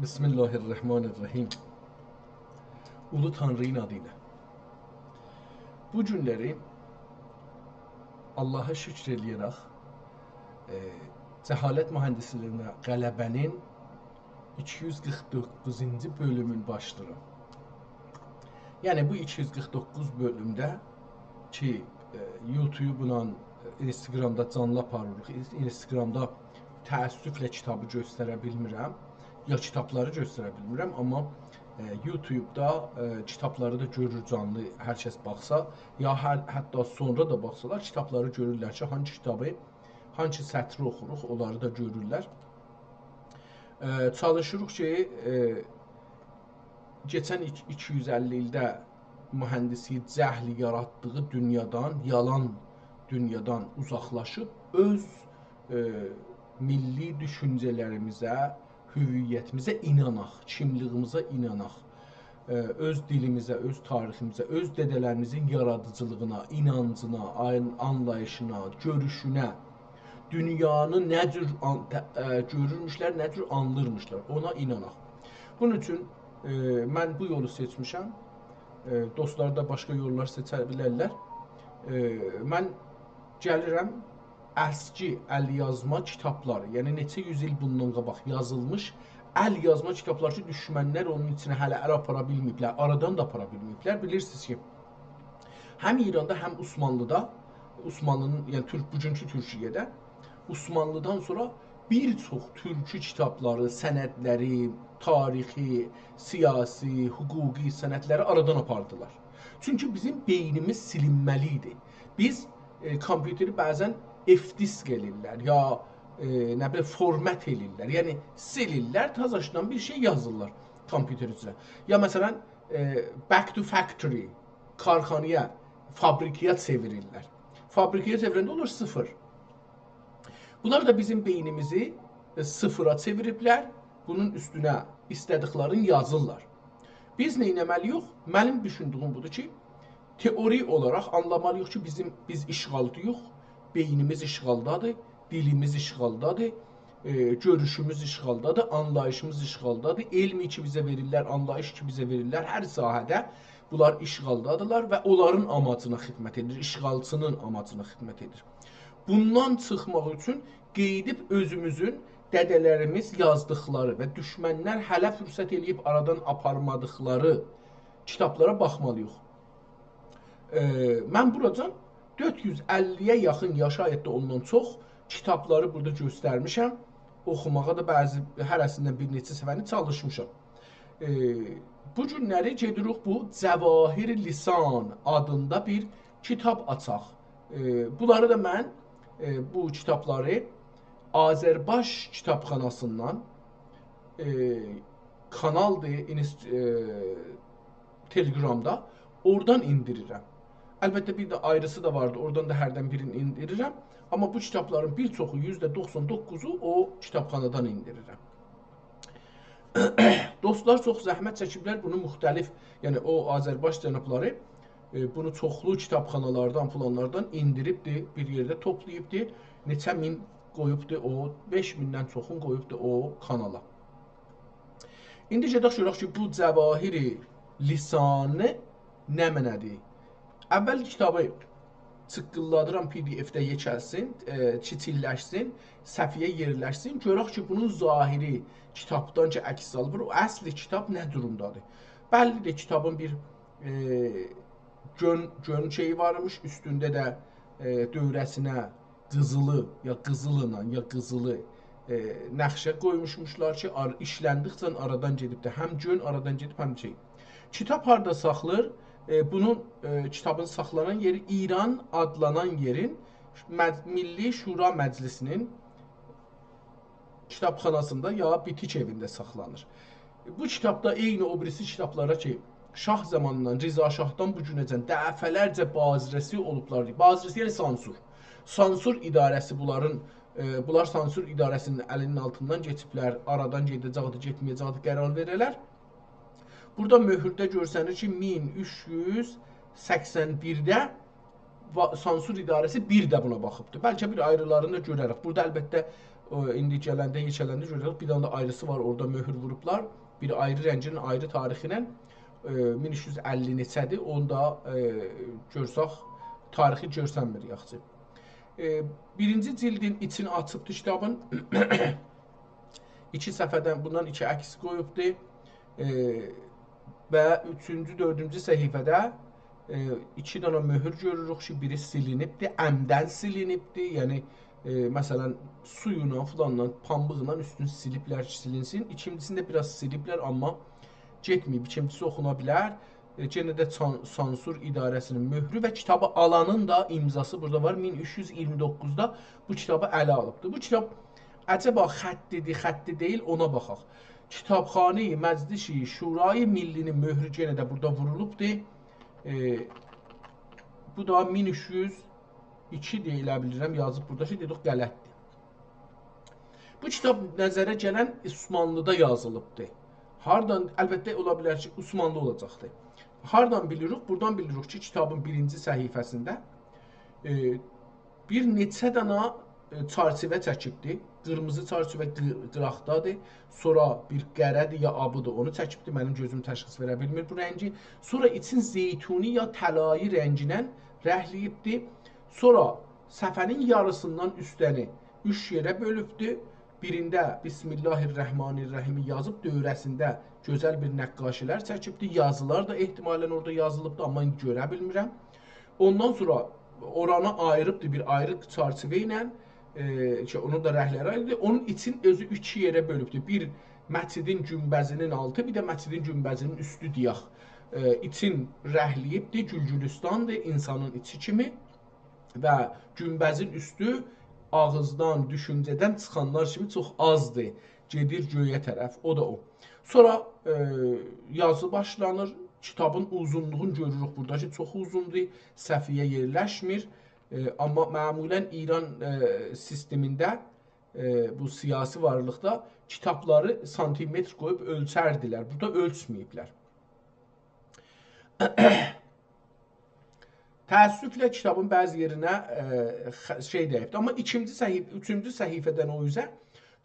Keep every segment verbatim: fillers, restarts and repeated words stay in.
بسم الله الرحمن الرحیم. اولو تانری‌نین آدی ایله. بو گونلری آللاها شوکور ائله‌یه‌رک، ائ، جهالت مهندسلیگینه غلبه‌نین ایکی یوز قیرخ دوققوزونجو بؤلومون باشلاییرام. یعنی بو ایکی یوز قیرخ دوققوز بؤلومده کی، ائ، یوتیوبلا، ائ، اینستاگرامدا جانلی آپاریریق. اینس-، اینستاگرامدا تأسفله کیتابی گؤستره بیلمیرم. یا کیتابلاری گؤستره بیلمیرم، آمما، ائ، یوتیوبدا، ائ، کیتابلاری دا گؤرور جانلی، هر کس باخسا، یا هر، حتی سونرا دا باخسالار، کیتابلاری گؤرورلر کی، هانسی کیتابی، هانسی سطری اوخوروق، اونلاری دا گؤرورلر. ائ، چالیشیریق کی، ائ، کئچن ایک-، ایکی یوز اللی ایلده مهندسی جهل یاراتدیغی دونیادان، یالان دونیادان اوزاقلاشیب، اؤز، ائ، میللی دوشونجه‌لریمیزه، هویتیمیزه ایناناق، کیملیگیمیزه ایناناق، ائ، اؤز دیلیمیزه، اؤز تاریخیمیزه، اؤز دده‌لریمیزین یارادیجیلیغینا، اینانجینا، آین-، آنلاییشینا، گؤروشونه، دونیانی نه جور آن-، ته-، ائ، گؤرورموشلر، نه جور آنلیرمیشلار، اونا ایناناق. بونون اوچون، ائ، من بو یولو سئچمیشم. ائ، دوستلار دا باشقا یوللار سئچه بیلرلر. ائ، من گلیرم اسکی ال‌یازما کیتابلاری، یعنی نئچه یوز ایل بوندان قاباق یازیلمیش ال‌یازما کیتابلار کی، دوشمنلر اونون ایچینه هله ال آپارا بیلمه‌ییبلر، آرادان دا آپارا بیلمه‌ییبلر. بیلیرسینیز کی، هم ایراندا، هم عثمانلیدا، عثمانلی‌نین، یعنی تورک-، بوگونکو تورکیه‌ده عثمانلیدان سونرا بیر چوخ تورکی کیتابلاری، سندلری، تاریخی، سیاسی، حقوقی سندلری آرادان آپاردیلار. چونکی بیزیم بئینیمیز سیلینمه‌لی ایدی. بیز، ائ، کامپیوتری بعضا اف دیسک ائله‌ییرلر، یا، ائ، نه بیلیم، فورمت ائله‌ییرلر. یعنی سیلیرلر، تازاشدان بیر شئی یازیرلار کامپیوتر اوسته. یا مثلا، ائ، back to factory، کارخانایا، فابریکایا چئویریرلر. فابریکایا چئویرنده اولور صفر. بونلار دا بیزیم بئینیمیزی، ائ، صفره چئویریبلر. بونون اوستونه ایسته‌دیکلرینی یازیرلار. بیز نه ائتمه‌لی‌ییک؟ منیم دوشوندویوم بودور کی، تئوری اولاراق آنلامالی‌ییق کی، بیزیم، بیز اشغالداییق، بئینیمیز اشغالدادیر، دیلیمیز اشغالدادیر، ائ، گؤروشوموز اشغالدادیر، آنلاییشیمیز اشغالدادیر، علم کی بیزه وئریرلر، آنلاییش کی بیزه وئریرلر، هر ساحه‌ده بونلار اشغالدادیرلار و اونلارین آماجینا خدمت ائدیر، اشغالچی‌نین آماجینا خدمت ائدیر. بوندان چیخماق اوچون قئییدیب اؤزوموزون دده‌لریمیز یازدیقلاری و دوشمنلر هله فرصت ائله‌ییب آرادان آپارمادیقلاری کیتابلارا باخمالی‌ییق. ائ، من بوراجان دؤرد یوز اللی‌یه یاخین، یا شاید ده اوندان چوخ کیتابلاری بورادا گؤسترمیشم. اوخوماغا دا بعضی، هره‌سیندن بیر نئچه صفحه‌نی چالیشمیشام. ائ، بو گونلری گئدیریک بو جواهر لسان آدیندا بیر کیتاب آچاق. ائ، بونلاری دا من، ائ، بو کیتابلاری آذرباش کیتابخاناسیندان، ائ، کانالدیر، اینست-، ائ، تلگرامدا، اورادان ایندیریرم. البته، بیر ده آیریسی دا واردی، اورادان دا هردن بیرینی ایندیریرم. آمما بو کیتابلارین بیر چوخو، یوزده دوخسان دوققوزو او کیتابخانادان ایندیریرم. دوستلار چوخ زحمت چکیبلر، بونو مختلف، یعنی او آذرباش جنابلاری، ائ، بونو چوخلو کیتابخانالاردان، فلانلاردان ایندیریبدی، بیر یئرده توپلاییبدی. نئچه مین قویوبدو او، بئش میندن چوخون قویوبدو او کانالا. ایندی گئدک گؤرک کی، بو جواهر لسان نمنه‌دیر؟ اول کیتابی چیققیللادیرام، پی دی اف‌ده یئکلسین، ائ، کیچیکلشسین، صفحه‌یه یئرلشسین. گؤرک کی، بونون ظاهری کیتابدان کی عکس آلیبدیر، او اصل کیتاب نه دورومدادیر؟ بللی‌دیر، کیتابین بیر، ائ، گؤن، گؤن شئیی وارمیش، اوستونده ده، ائ، دؤوره‌سینه قیزیلی، یا قیزیللا، یا قیزیلی، ائ، نقشه قویموشموشلار کی، آر-، ایشلندیکجه آرادان گئدیب ده، هم گؤن آرادان گئدیب، هم شئی. کیتاب هاردا ساخلیر؟ ائ، بونون، ائ، کیتابین ساخلانان یئری ایران آدلانان یئرین مج-، میللی شورا مجلیسی‌نین کیتابخاناسیندا یا بیتیک ائوینده ساخلانیر. بو کیتابدا عینی او بیریسی کیتابلارا کی، شاه زامانیندان، رضا شاهدان بو گونه‌جن دفعه‌لرجه بازرسی اولوبلار. بازرسی، یعنی سانسور. سانسور اداره‌سی بونلارین، ائ، بونلار سانسور اداره‌سی‌نین الی‌نین آلتیندان کئچیبلر، آرادان گئده‌جکدی، گئتمه‌یه‌جکدی، قرار وئریرلر. بورادا مؤهورده گؤرسنیر کی، مین اوچ یوز سکسن بیرده وا-، سانسور اداره‌سی بیر ده بونا باخیبدی. بلکه بیر آیریلارینی دا گؤرریک. بورادا البته او، ایندی گلنده، یئکه‌لنده گؤره‌جک، بیر دنه ده آیریسی وار، اورادا مؤهور ووروبلار. بیر آیری رنگینن، آیری تاریخینن، ائ، مین اوچ یوز اللی نئچه‌دیر، اونو دا، ائ، گؤرسک، تاریخی گؤرسنمیر یاخشی. ائ، بیرینجی جلدین ایچینی آچیبدی کیتابین. ایکی صفحه‌دن، بوندان ایکی عکس قویوبدو. ائ، و اوچونجو، دؤردونجو صفحه‌ده، ائ، ایکی دنه مؤهور گؤروروک کی، بیری سیلینیبدی، عمداً سیلینیبدی. یعنی، ائ، مثلا، سویونان، فلانلا، پامبیقلا اوستونو سیلیبلر کی، سیلینسین. ایکینجیسینی ده بیر آز سیلیبلر، آمما گئتمه‌ییب. ایکینجیسی اوخونا بیلر. ائ، یئنه ده سان-، سانسور اداره‌سینین مؤهرو و کیتابی آلانین دا امضاسی بورادا وار. مین اوچ یوز ایگیرمی دوققوزدا بو کیتابی اله آلیبدی. بو کیتاب عجبا خطی‌دیر، خطی دئییل، اونا باخاق. کتابخانهٔ مجلس شورای ملی‌نین مؤهرو یئنه ده بورادا وورولوبدور. ائ، بو دا مین اوچ یوز ایکی دئیه بیلیرم، یازیب بورادا کی، دئدیک، غلطدیر. بو کیتاب نظره گلن عثمانلی‌دا یازیلیبدیر. هاردان، البته، اولا بیلر کی، عثمانلی اولاجاقدیر. هاردان بیلیریک؟ بورادان بیلیریک کی، کیتابین بیرینجی صفحه‌سینده، ائ، بیر نئچه دانا، ائ، چرچیوه چکیبدی. قیرمیزی چرچیوه قی-، قیراقدادیر. سونرا بیر قره‌دیر یا آبی‌دیر، اونو چکیبدی. منیم گؤزوم تشخیص وئره بیلمیر بو رنگی. سونرا ایچین زیتونی یا طلایی رنگینن رنگله‌ییبدی. سونرا صفحه‌نین یاریسیندان اوسته‌نی اوچ یئره بؤلوبدو. بیرینده بسم الله الرحمن الرحیمی یازیب، دؤوره‌سینده گؤزل بیر نقاشی‌لر چکیبدی. یازیلار دا احتمالاً اورادا یازیلیبدی، آمما ایندی گؤره بیلمیرم. اوندان سونرا اورانی آییریبدی بیر آیری چرچیوه ایله، ائ، کی، اونون دا رنگلری آیریدیر. اونون ایچین اؤزو ایکی یئره بؤلوبدو. بیر مسجدین گونبزینین آلتی، بیر ده مسجدین گونبزینین اوستو دئیک. ائ، ایچین رنگله‌ییبدی، گول‌گولوستاندیر، انسانین ایچی کیمی. و گونبزین اوستو آغیزدان، دوشونجه‌دن چیخانلار کیمی چوخ آزدیر. گئدیر گؤیه طرف، او دا او. سونرا، ائ، یازی باشلانیر. کیتابین اوزونلوغونو گؤروروک بورادا کی، چوخ اوزوندور. صفحه‌یه یئرلشمیر. ائ، آمما معمولاً ایران، ائ، سیستمینده، ائ، بو سیاسی وارلیقدا کیتابلاری سانتیمتر قویوب اؤلچردیلر. بورادا اؤلچمه‌ییبلر. تأسفله کیتابین بعضی یئرینه، ائ، خ-، شئی دَییبدی. آمما ایکینجی صفحه، اوچونجو صفحه‌دن او اوزه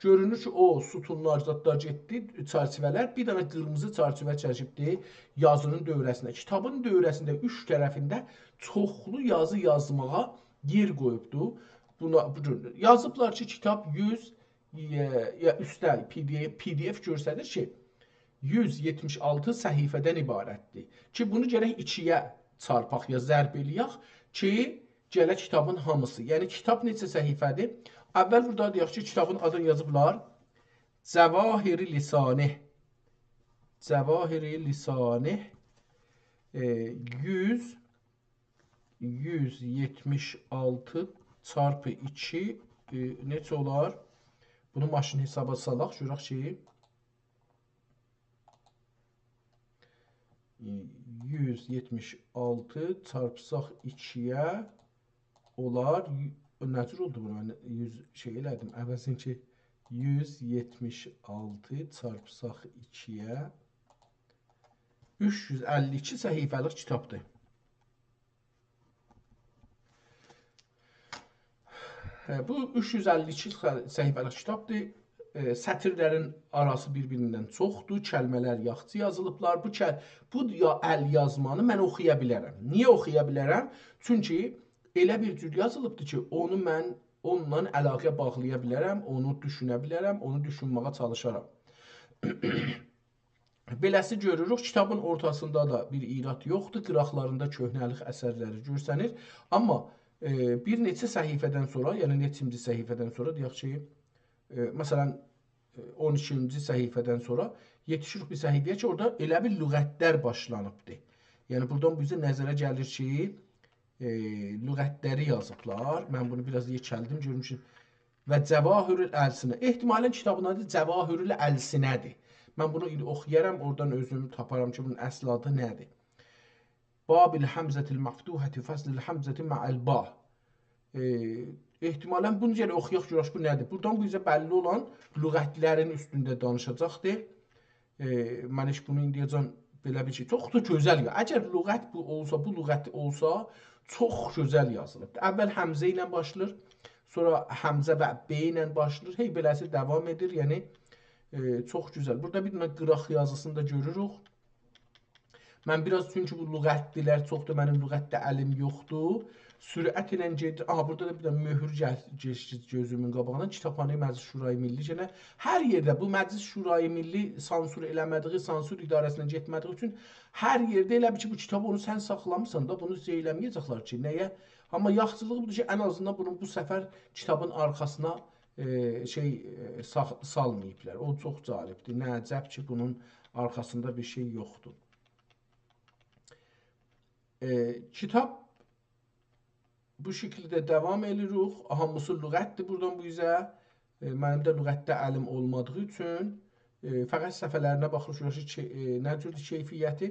گؤرونور کی، او ستونلار، زادلار گئتدی، چرچیوه‌لر، بیر دنه قیرمیزی چرچیوه چکیبدی یازینین دؤوره‌سینده. کیتابین دؤوره‌سینده اوچ طرفینده چوخلو یازی یازماغا یئر قویوبدو. بونا، بو جور یازیبلار کی، کیتاب یوز، ائ، یا اوسته پی دی اف، پی دی اف گؤستریر کی، یوز یئتمیش آلتی صفحه‌دن عبارتدیر. کی، بونو گرک ایکی‌یه چارپاق یا ضرب ائله‌یک کی، گله کیتابین هامیسی. یعنی، کیتاب نئچه صفحه‌دیر؟ اول بورادا دئیک کی، کیتابین آدینی یازیبلار جواهر لسانه. جواهر لسانه، ائ، یوز، یوز یئتمیش آلتی چارپی ایکی، ائ، نئچه اولار؟ بونو ماشین حسابا سالاق، گؤرک کی، یوز یئتمیش آلتی چارپساق ایکی‌یه اولار، یو-، نه جور اولدو بونو؟ من یوز شئی ائله‌دیم، عوضین کی، یوز یئتمیش آلتی چارپساق ایکی‌یه اوچ یوز اللی ایکی صفحه‌لیک کیتابدیر. هه، بو اوچ یوز اللی ایکی صفحه‌لیک کیتابدیر. ائ، سطیرلرین آراسی بیر-بیریندن چوخدور، کلمه‌لر یاخشی یازیلیبلار. بو کل-، بو یا ال یازمانی من اوخویا بیلرم. نییه اوخویا بیلرم؟ چونکی ائله بیر جور یازیلیبدیر کی، اونو من اونونلا علاقه باغلایا بیلرم، اونو دوشونه بیلرم، اونو دوشونمه‌یه چالیشارام. بئله‌سی گؤروروک، کیتابین اورتاسیندا دا بیر ایراد یوخدور، قیراقلاریندا کؤهنه‌لیک اثرلری گؤرسنیر. آمما، ائ، بیر نئچه صفحه‌دن سونرا، یعنی نئچینجی صفحه‌دن سونرا، دئیک کی، ائ، مثلا، ائ، اون ایکینجی صفحه‌دن سونرا یئتیشیریک بیر صفحه‌یه کی، اورادا ائله بیل لغتلر باشلانیبدیر. یعنی، بورادان بیزه نظره گلیر کی، ائ، لغتلری یازیبلار. من بونو بیر آز یئکلدیم، گؤرموشوم. و جواهر الالسنه. احتمالاً کیتابین آدی جواهر الالسنه‌دیر. من بونو ایندی اوخویارام، اورادان اؤزوم تاپارام کی، بونون اصل آدی نه‌دیر؟ باب الهمزة المفتوحة، فصل الهمزة مع الباء. ائ، احتمالاً بونو گرک اوخویاق، گؤرک بو نه‌دیر؟ بورادان بیزه بللی اولان لغتلرین اوستونده دانیشاجاقدیر. ائ، من هئچ بونو ایندیه‌جن بئله بیر شئی، چوخ دا گؤزل یا-، اگر لغت بو اولسا، بو لغت اولسا، چوخ گؤزل یازیلیب. اول همزه ایله باشلاییر، سونرا همزه و ب ایله باشلاییر. هئی بئله‌سی داوام ائدیر. یعنی، ائ، چوخ گؤزل. بورادا بیر دنه قیراق یازیسینی دا گؤروروک. من بیر آز، چونکی بو لغت‌دیلر چوخدور، منیم لغتده الیم یوخدور. سرعت ایله گئدیر. آها، بورادا دا بیر دنه مؤهور گل-، گئچدی گؤزومون قاباغیندان. کتابخانهٔ مجلس شورای ملی، یئنه هر یئرده بو مجلس شورای ملی سانسور ائله‌مه‌دیگی، سانسور اداره‌سینه گئتمه‌دیگی اوچون هر یئرده ائله بیل کی، بو کیتابی اونو سن ساخلامیسان دا، بونو شئی ائله‌مه‌یه‌جکلر کی، نییه؟ آمما یاخشیلیغی بودور کی، ان آزیندان بونو بو سفر کیتابین آرخاسینا، ائ، شئی، ائ، ساخ-، سالماییبلار. او چوخ جالبدیر. نه عجب کی، بونون آرخاسیندا بیر شئی یوخدور. ائ، کیتاب بو شکیلده داوام ائله‌ییریک. هامیسی لغتدیر بورادان بو اوزه. ائ، منیم ده لغتده الیم اولمادیغی اوچون، ائ، فقط صفحه‌لرینه باخیریق، گؤرک کی، ائ، نه جوردور کیفیتی.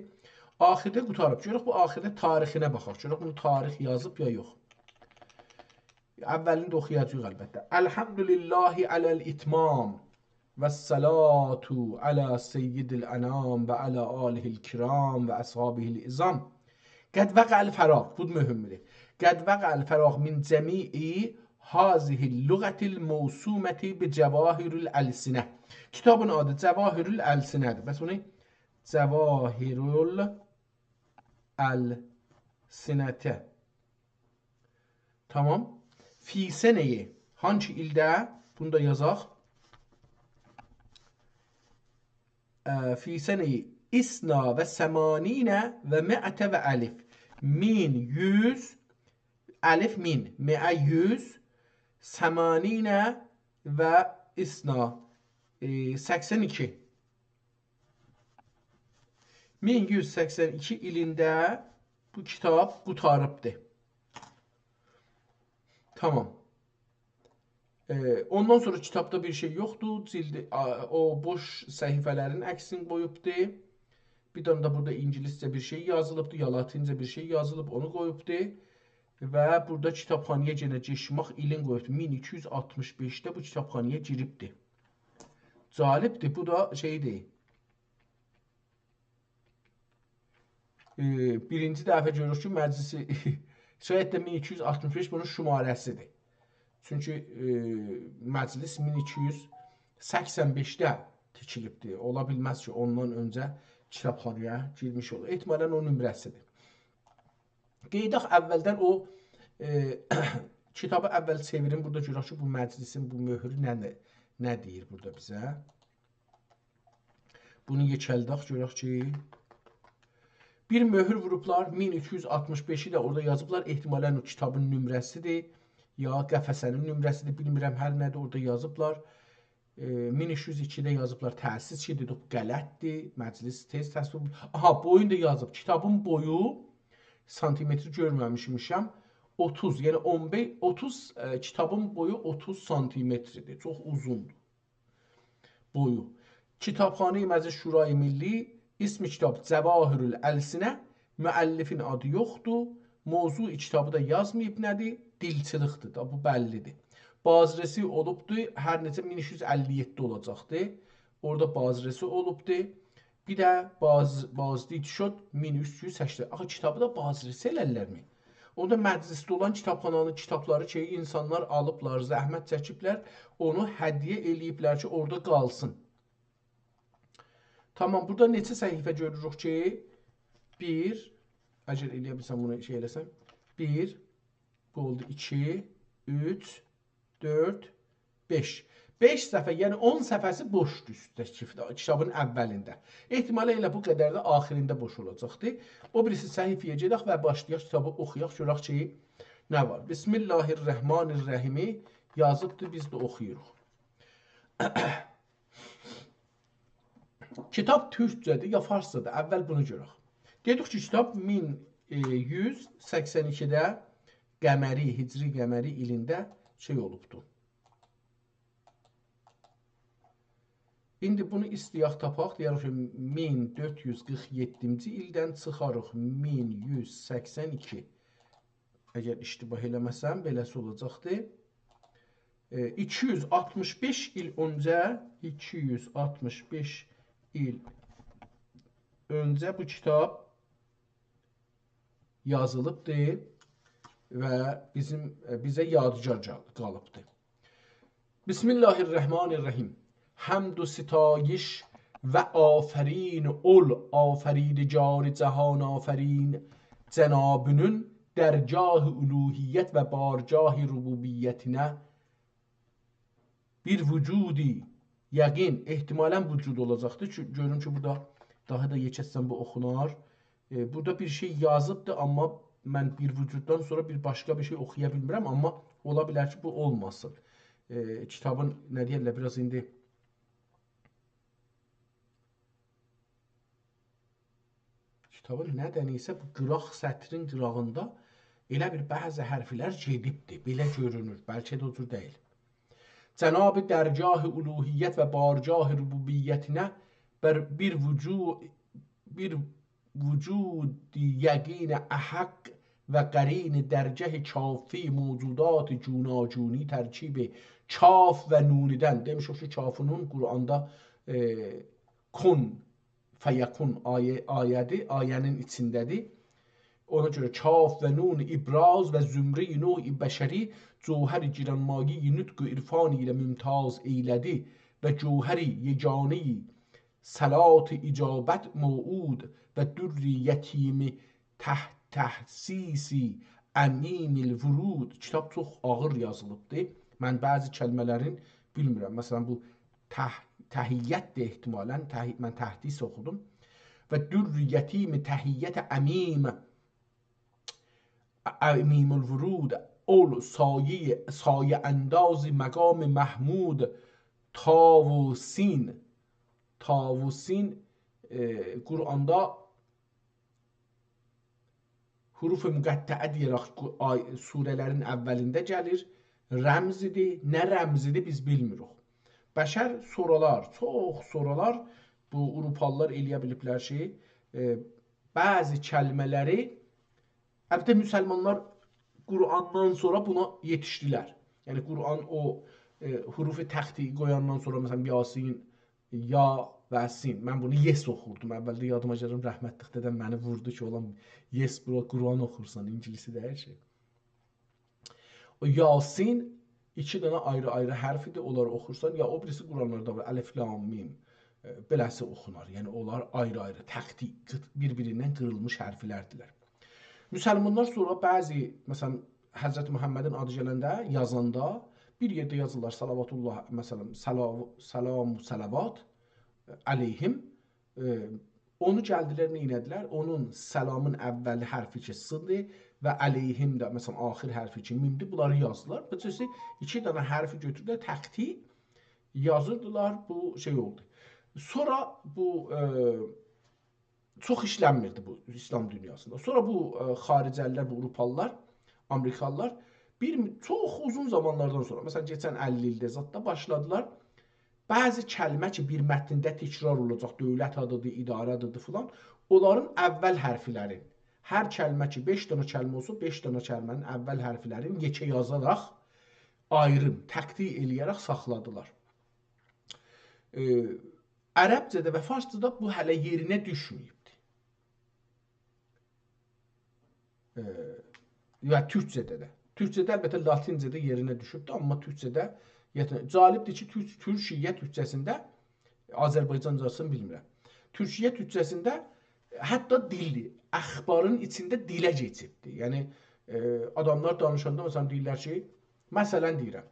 آخیرده قوتاریب. گؤرک بو آخیرده تاریخینه باخاق. گؤرک بونو تاریخ یازیب یا یوخ. اولینی ده اوخویاجاغیق البته. «الحمد لله علی الاتمام و الصلاة علی سید الانام و علی آله الکرام و اصحابه العظام. قد وقع الفراغ»، بو مهمدور. «قد وقع الفراغ من جمیع هذه اللغة الموسومة بجواهر الألسنة». کیتابین آدی جواهر الألسنه‌دیر. بس بونو جواهر الألسنة. تامام. «فی سنة»، هانسی ایلده؟ بونو دا یازاق. اه، «فی سنة اثنی و ثمانین و مائة و الف». مین یوز، الف مین، مائة یوز، ثمانین و اثنی، ائ، سکسن ایکی. مین یوز سکسن ایکی ایلینده بو کیتاب قوتاریبدی. تامام. ائ، اوندان سونرا کیتابدا بیر شئی یوخدور. جیلدی، آ، او بوش صفحه‌لرین عکسینی قویوبدو. بیر دنه ده بورادا اینگیلیسجه بیر شئی یازیلیبدی، یا لاتینجه بیر شئی یازیلیب، اونو قویوبدو. و بورادا کیتابخانایا یئنه گئچمک ایلین قویوبدو. مین ایکی یوز آلتمیش بئشده بو کیتابخانایا گیریبدی. جالبدیر، بو دا شئیدیر. ائ، بیرینجی دفعه گؤروروک کی، مجلسی، شاید ده مین ایکی یوز آلتمیش بئش بونون شماره‌سیدیر. چونکی، ائ، مجلس مین ایکی یوز سکسن بئشده تیکیلیبدیر. اولا بیلمز کی، اوندان اؤنجه کیتابخانایا گیرمیش اولا. احتمالاً او نمره‌سیدیر. قئییداق اولدن او، ائ، کیتابی اول چئویریم، بورادا گؤرک کی، بو مجلسین بو مؤهورو نه، نه، نه دئییر بورادا بیزه. بونو یئکلدک، گؤرک کی، بیر مؤهور ووروبلار، مین ایکی یوز آلتمیش بئشی ده اورادا یازیبلار. احتمالاً او کیتابین نمره‌سیدیر، یا قفسه‌نین نمره‌سیدیر، بیلمیرم هر نه‌دیر، اورادا یازیبلار. ائ، مین ایکی یوز ایکیده یازیبلار، تأسیس کی، دئدیک، بو غلطدیر، مجلس تئز تصویب. آها، بویون دا یازیب، کیتابین بویو سانتیمتر گؤرمه‌میشمیشم، اوتوز، یعنی اون بئش، اوتوز، ائ، کیتابین بویو اوتوز سانتیمتردیر، چوخ اوزوندور بویو. کتابخانهٔ مجلس شورای ملی، اسم کیتاب جواهر الألسنه، مؤلفین آدی یوخدور، موضوع کیتابی دا یازماییب، نه‌دیر؟ دیلچیلیکدیر دا، بو بللیدیر. بازرسی اولوبدور، هر نئچه مین اوچ یوز اللی یئددی اولاجاقدی. اورادا بازرسی اولوبدور. بیر ده باز-، بازدید شد، مین اوچ یوز سکسن. آخی کیتابی دا بازرسی ائلرلرمی؟ اورادا مجلسده اولان کیتابخانانین کیتابلاری کی، اینسانلار آلیبلار، زحمت چکیبلر، اونو هدیه ائله‌ییبلر کی، اورادا قالسین. تامام، بورادا نئچه صفحه گؤروروک کی، بیر، اگر ائلیه بیلسم بونو شئی ائله‌سم، بیر، بو اولدو ایکی، اوچ، دؤرد، بئش. بئش صفحه، یعنی اون صفحه‌سی بوشدور اوستده‌کی کیتابین اولینده. احتمالاً ائله بو قدر ده آخیرینده بوش اولاجاقدی. او بیریسی صفحه‌یه گئدک و باشلایاق کیتابی اوخویاق، گؤرک کی، نه وار. «بسم الله الرحمن الرحیم»ی یازیبدیر، بیز ده اوخویوروق. کیتاب تورکجه‌دیر یا فارسجادیر؟ اول بونو گؤرک. دئدیک کی، کیتاب مین یوز سکسن ایکیده قمری، هجری قمری ایلینده شئی اولوبدو. ایندی بونو ایسته‌یک تاپاق، دئیک کی، مین دؤرد یوز قیرخ یئددینجی ایلدن چیخاریق مین یوز سکسن ایکی. اگر اشتباه ائله‌مه‌سم، بئله‌سی اولاجاقدی. ائ، ایکی یوز آلتمیش بئش ایل اؤنجه، ایکی یوز آلتمیش بئش ایل اؤنجه بو کیتاب یازیلیبدی. و بیزیم، ائ، بیزه یادگار قال-، قالیبدیر. بسم الله الرحمن الرحیم. حمد و ستایش و آفرین اول آفریدگار جهان آفرین جنابینین درگاه الوهیت و بارگاه ربوبیتینه بیر وجودی یقین، احتمالاً وجود اولاجاقدیر. چون گؤروم کی، بورادا داها دا یئکه‌سن بو اوخونار. ائ، بورادا بیر شئی یازیبدی، آمما من بیر وجوددان سونرا بیر باشقا بیر شئی اوخویا بیلمیرم، آمما اولا بیلر کی، بو اولماسین. ائ، کیتابین، نه دئیرلر، بیر آز ایندی کیتابین نه‌دنیسه بو قیراق سطرین قیراغیندا ائله بیر بعضی حرفلر گئدیبدی. بئله گؤرونور. بلکه ده او جور دئییل. جناب درگاه الوهیت و بارگاه ربوبیتینه بر بیر وجو-، بیر وجود یقین احق و قرین درگه کافی موجودات گوناگونی ترکیب کاف و نونیدن. دئمیشیک کی، کاف و نون قرآندا، ائ، کن فیکون آیه، آیه‌دیر، آیه‌نین ایچینده‌دیر. اونا گؤره کاف و نون ابراز و زمره‌ی نوع بشری، جوهر گرانمایه‌ی نطق و عرفان ایله ممتاز ائیله‌دی و جوهر یگانه‌ی صلات اجابت موعود و در یتیم تح-، تحسیس عمیم الورود. کیتاب چوخ آغیر یازیلیبدیر. من بعضی کلمه‌لرین بیلمیرم. مثلاً، بو تح-، تحیت‌دیر احتمالاً. تح-، من تحدیث اوخودوم. و در یتیم تحیت عمیم، عمیم الورود، اول سایه، سایه انداز مقام محمود، طاووسین. طاووسین، ائ، قرآندا حروف مقطعه دئیه‌رک قو-، آی-، سوره‌لرین اولینده گلیر. رمزیدیر، نه رمزیدیر بیز بیلمیریک. بشر سونرالار، چوخ سونرالار بو آوروپالیلار ائلیه بیلیبلر کی، ائ، بعضی کلمه‌لری، البته مسلمانلار قرآندان سونرا بونا یئتیشدیلر. یعنی قرآن او، ائ، حروف تختیعی قویاندان سونرا، مثلاً، یاسین، یا و سین. من بونو یس اوخوردوم. اولده یادیما گلیر، رحمتلیک دده‌م منی ووردو کی، «اولان، یس، بورا قرآن اوخورسان، انگلیسی دئییل کی.» او یاسین ایکی دنه آیری-آیری حرف ایدی، اونلاری اوخورسان، یا او بیریسی قرآنلاردا وار، الف، لام، میم، ائ، بئله‌سی اوخونار. یعنی اونلار آیری-آیری، تختیع، قیت-، بیر-بیریندن قیریلمیش حرفلردیرلر. مسلمانلار سونرا بعضی، مثلاً، حضرت محمدین آدی گلنده، یازاندا، بیر یئرده یازیرلار صلوات الله، مثلاً، سلا-، سلام و صلوات علیهم، ائ، اونو گلدیلر، نه ائله‌دیلر؟ اونون، سلامین اول حرفی کی، ص-دیر و علیهم ده، مثلاً، آخیر حرفی کی، میم‌دیر، بونلاری یازدیلار. بو جور ایکی دنه حرفی گؤتوردولر، تختیع یازیردیلار، بو شئی اولدو. سونرا بو، ائ، چوخ ایشلنمیردی بو ایسلام دونیاسیندا. سونرا بو، ائ، خارجه‌لیلر، بو آوروپالیلار، آمریکالیلار بیر مو-، چوخ اوزون زامانلاردان سونرا، مثلاً، کئچن اللی ایلده زاددا باشلادیلار بعضی کلمه کی، بیر متنده تکرار اولاجاق، دؤولت آدیدیر، اداره آدیدیر فلان، اونلارین اول حرفلرین، هر کلمه کی، بئش دنه کلمه اولسا، بئش دنه کلمه‌نین اول حرفلرین یئکه یازاراق، آیریم، تختیع ائلیه‌رک ساخلادیلار. ائ، عربجه‌ده و فارسجادا بو هله یئرینه دوشمه‌ییبدیر. ائ، و تورکجه‌ده ده. تورکجه‌ده، البته، لاتینجه‌ده یئرینه دوشوبدور، آمما تورکجه‌ده، یعنی، جالبدیر کی، تورک-، تورکیه تورکجه‌سینده، آذربایجانجاسینی بیلمیرم. تورکیه تورکجه‌سینده حتی دیل، اخبارین ایچینده دیله کئچیبدیر. یعنی، ائ، آداملار دانیشاندا، مثلاً، دئییرلر کی، مثلاً دئییرم،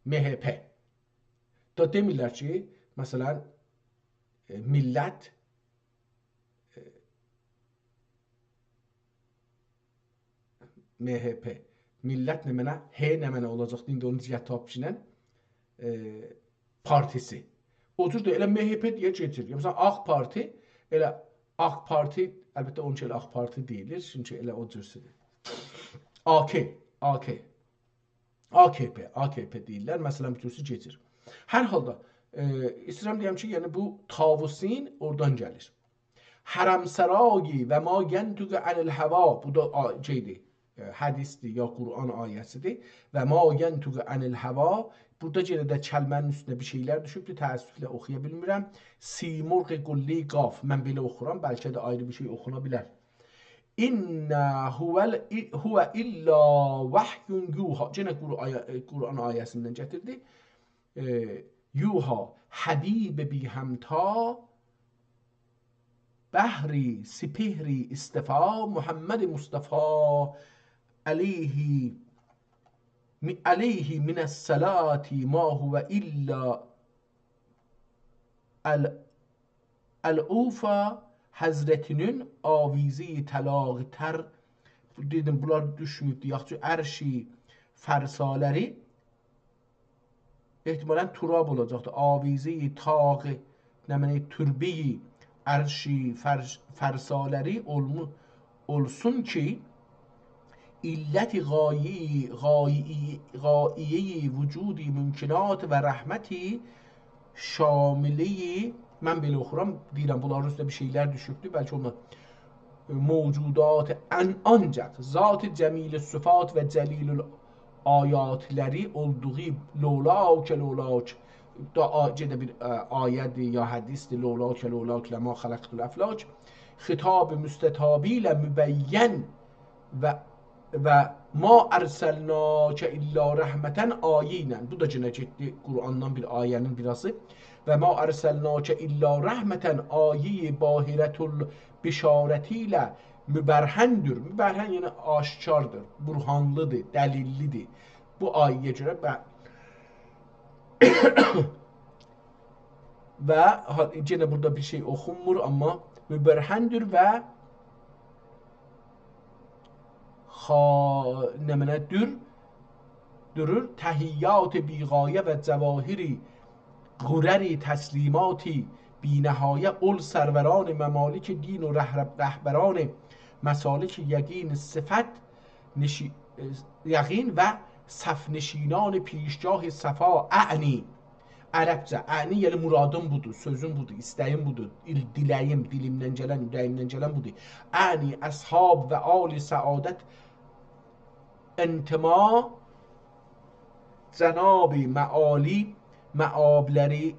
MHP. دا دئمیرلر کی، مثلاً، ائ، میللت، ائ، MHP. میللت نمنه، H نمنه اولاجاقدی، ایندی اونو جیه تاپیشینن، ائ، پارتیسی. او جور ده ائله MHP دئیه کئچیر. یا، مثلاً، آق پارتی، ائله آق پارتی، البته، اونون اوچون ائله آق پارتی دئییلیر، چونکی ائله او جورسودور. AK، AK. AKP، AKP دئییرلر. مثلاً، بو جورسو کئچیر. هر حالدا، ائ، ایسته‌ییرم دئیم کی، یعنی بو طاووسین اورادان گلیر. حرمسرایی و ما ینطق عن الهوی، بو دا آ-، شئیدیر، ائ، حدیثدیر، یا قرآن آیه‌سیدیر. و ما ینطق عن الهوی، بورادا یئنه ده کلمه‌نین اوستونه بیر شئیلر دوشوبدور، تأسفله اوخویا بیلمیرم. سیمرغ قله‌ی قاف، من بئله اوخورام، بلکه ده آیری بیر شئی اوخونا بیلر. إن هو ال-، هو إلا وحی یوحی. یئنه قر-، آیه-، قرآن آیه‌سیندن گتیردی. ائ، یوحی، حبیب بی‌همتا، بحری سپهری اصطفا، محمد مصطفی علیه، م-، علیه من الصلاة ما هو إلا ال-، الأوفا حضرتینین آویزه‌ی طلاق تر. دئدیم، بونلار دوشمه‌ییبدی. یاخشی، عرشی فرسالری احتمالاً تراب اولاجاقدی. آویزه‌ی طاق، نمنه، تربه‌ی عرشی فرش-، فرسالری اولمو-، اولسون کی، علت غایه‌ی، غایه‌ی، غایه‌ی وجودی ممکنات و رحمتی شامله‌ی، من بئله اوخورام، دئییرم، بونلارین اوستونه بیر شئیلر دوشوبدور، بلکه اونلار موجودات ان-، آنجاق ذات جمیل صفات و جلیل آیاتلری اولدوغو لولاک، لولاک، دا آ-، گئنه بیر، ائ، آیه‌دیر یا حدیثدیر، لولاک، لولاک، لما خلقت الافلاک. خطاب مستطابی ایله مبین و، و ما ارسلناک الا رحمة آیه ایله. بو دا گئنه گئتدی قرآندان بیر آیه‌نین بیراسی. و ما ارسلناک الا رحمة آیه باهرة البشارتی ایله مبرهن‌دور. مبرهن، یعنی آشکاردیر، برهانلی‌دیر، دلیللی‌دیر. بو آیه‌یه گؤره و، و ها، یئنه بورادا بیر شئی اوخونمور، آمما مبرهن‌دور و خا-، نمنه دور، دورور، تحیات بی‌غایه و جواهری غرری تسلیماتی بی‌نهایه اول سروران ممالک دین و رهر-، رهبران مسالک یقین صفت نشی-، یقین و صف‌نشینان پیشگاه صفا اعنی. عربجه، اعنی، یعنی مرادیم بودور، سؤزوم بودور، ایسته‌ییم بودور، ایل-، دیله‌ییم، دیلیمدن گلن، اوره‌ییمدن گلن بودور. اعنی اصحاب و آل سعادت انتما جناب معالی، مآبلری،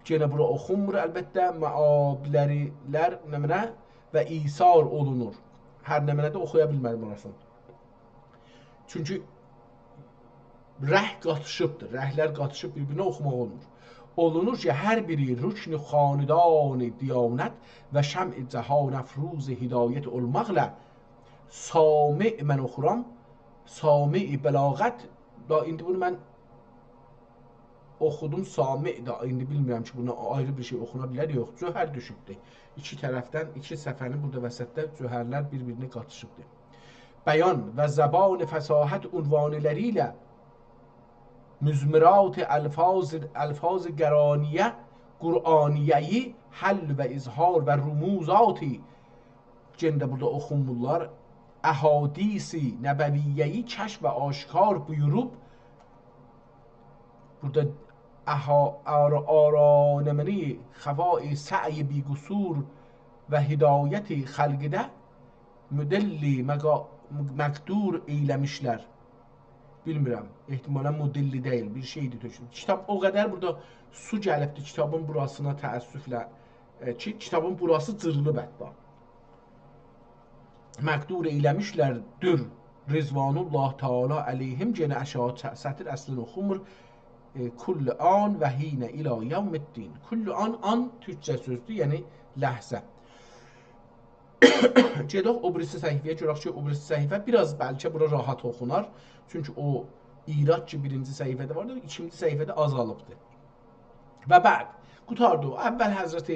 یئنه بورا اوخونمور البته، مآبلری‌لر نمنه و ایثار اولونور. هر نمنه ده اوخویا بیلمرم اوراسینی. چونکی رنگ قاتیشیبدیر، رنگلر قاتیشیب بیر-بیرینه اوخوماق اولمور. اولونور کی، هر بیری رکن خاندان دیانت و شمع جهان‌افروز هدایت اولماقلا سامع، من اوخورام، سامع بلاغت، دا ایندی بونو من اوخودوم، سامع دا، ایندی بیلمیرم کی، بونا آیری بیر شئی اوخونا بیلر، یوخ، جوهر دوشوبدور. ایکی طرفدن، ایکی صفحه‌نین بورادا وسطده جوهرلر بیر-بیرینه قاتیشیبدیر. بیان و زبان فصاحت عنوانلری ایله مضمرات الفاظ، الفاظ قرآنیه، قرآنیه‌یی حل و اظهار و رموزاتی، گئنه ده بورادا اوخونمورلار، احادیث نبویه‌یی کشف و آشکار بویوروب، بورادا احا-، آرا-، آرا نمنه، خفای سعی بی‌قصور و هدایت خلقده مدل مقا-، مقدور ائیله‌میشلر. بیلمیرم، احتمالاً مدل دئییل، بیر شئیدیر تؤکولوب. کیتاب او قدر بورادا سو گلیبدیر کیتابین بوراسینا تأسفله، ائ، کی، کیتابین بوراسی جیریلیب حتی. مقدور ائیله‌میشلردیر رضوان الله تعالی علیهم، یئنه آشاغی چ-، سطر اصلینی اوخومور. ائ، کل آن و حین الی یوم الدین. کل آن، آن تورکجه سؤزدور، یعنی لحظه. گئدک او بیریسی صفحه‌یه، گؤرک کی، او بیریسی صفحه بیر آز بلکه بورا راحت اوخونار. چونکی او ایراد کی، بیرینجی صفحه‌ده واردی، ایکینجی صفحه‌ده آزالیبدیر. و بعد، قوتاردی او. اول حضرت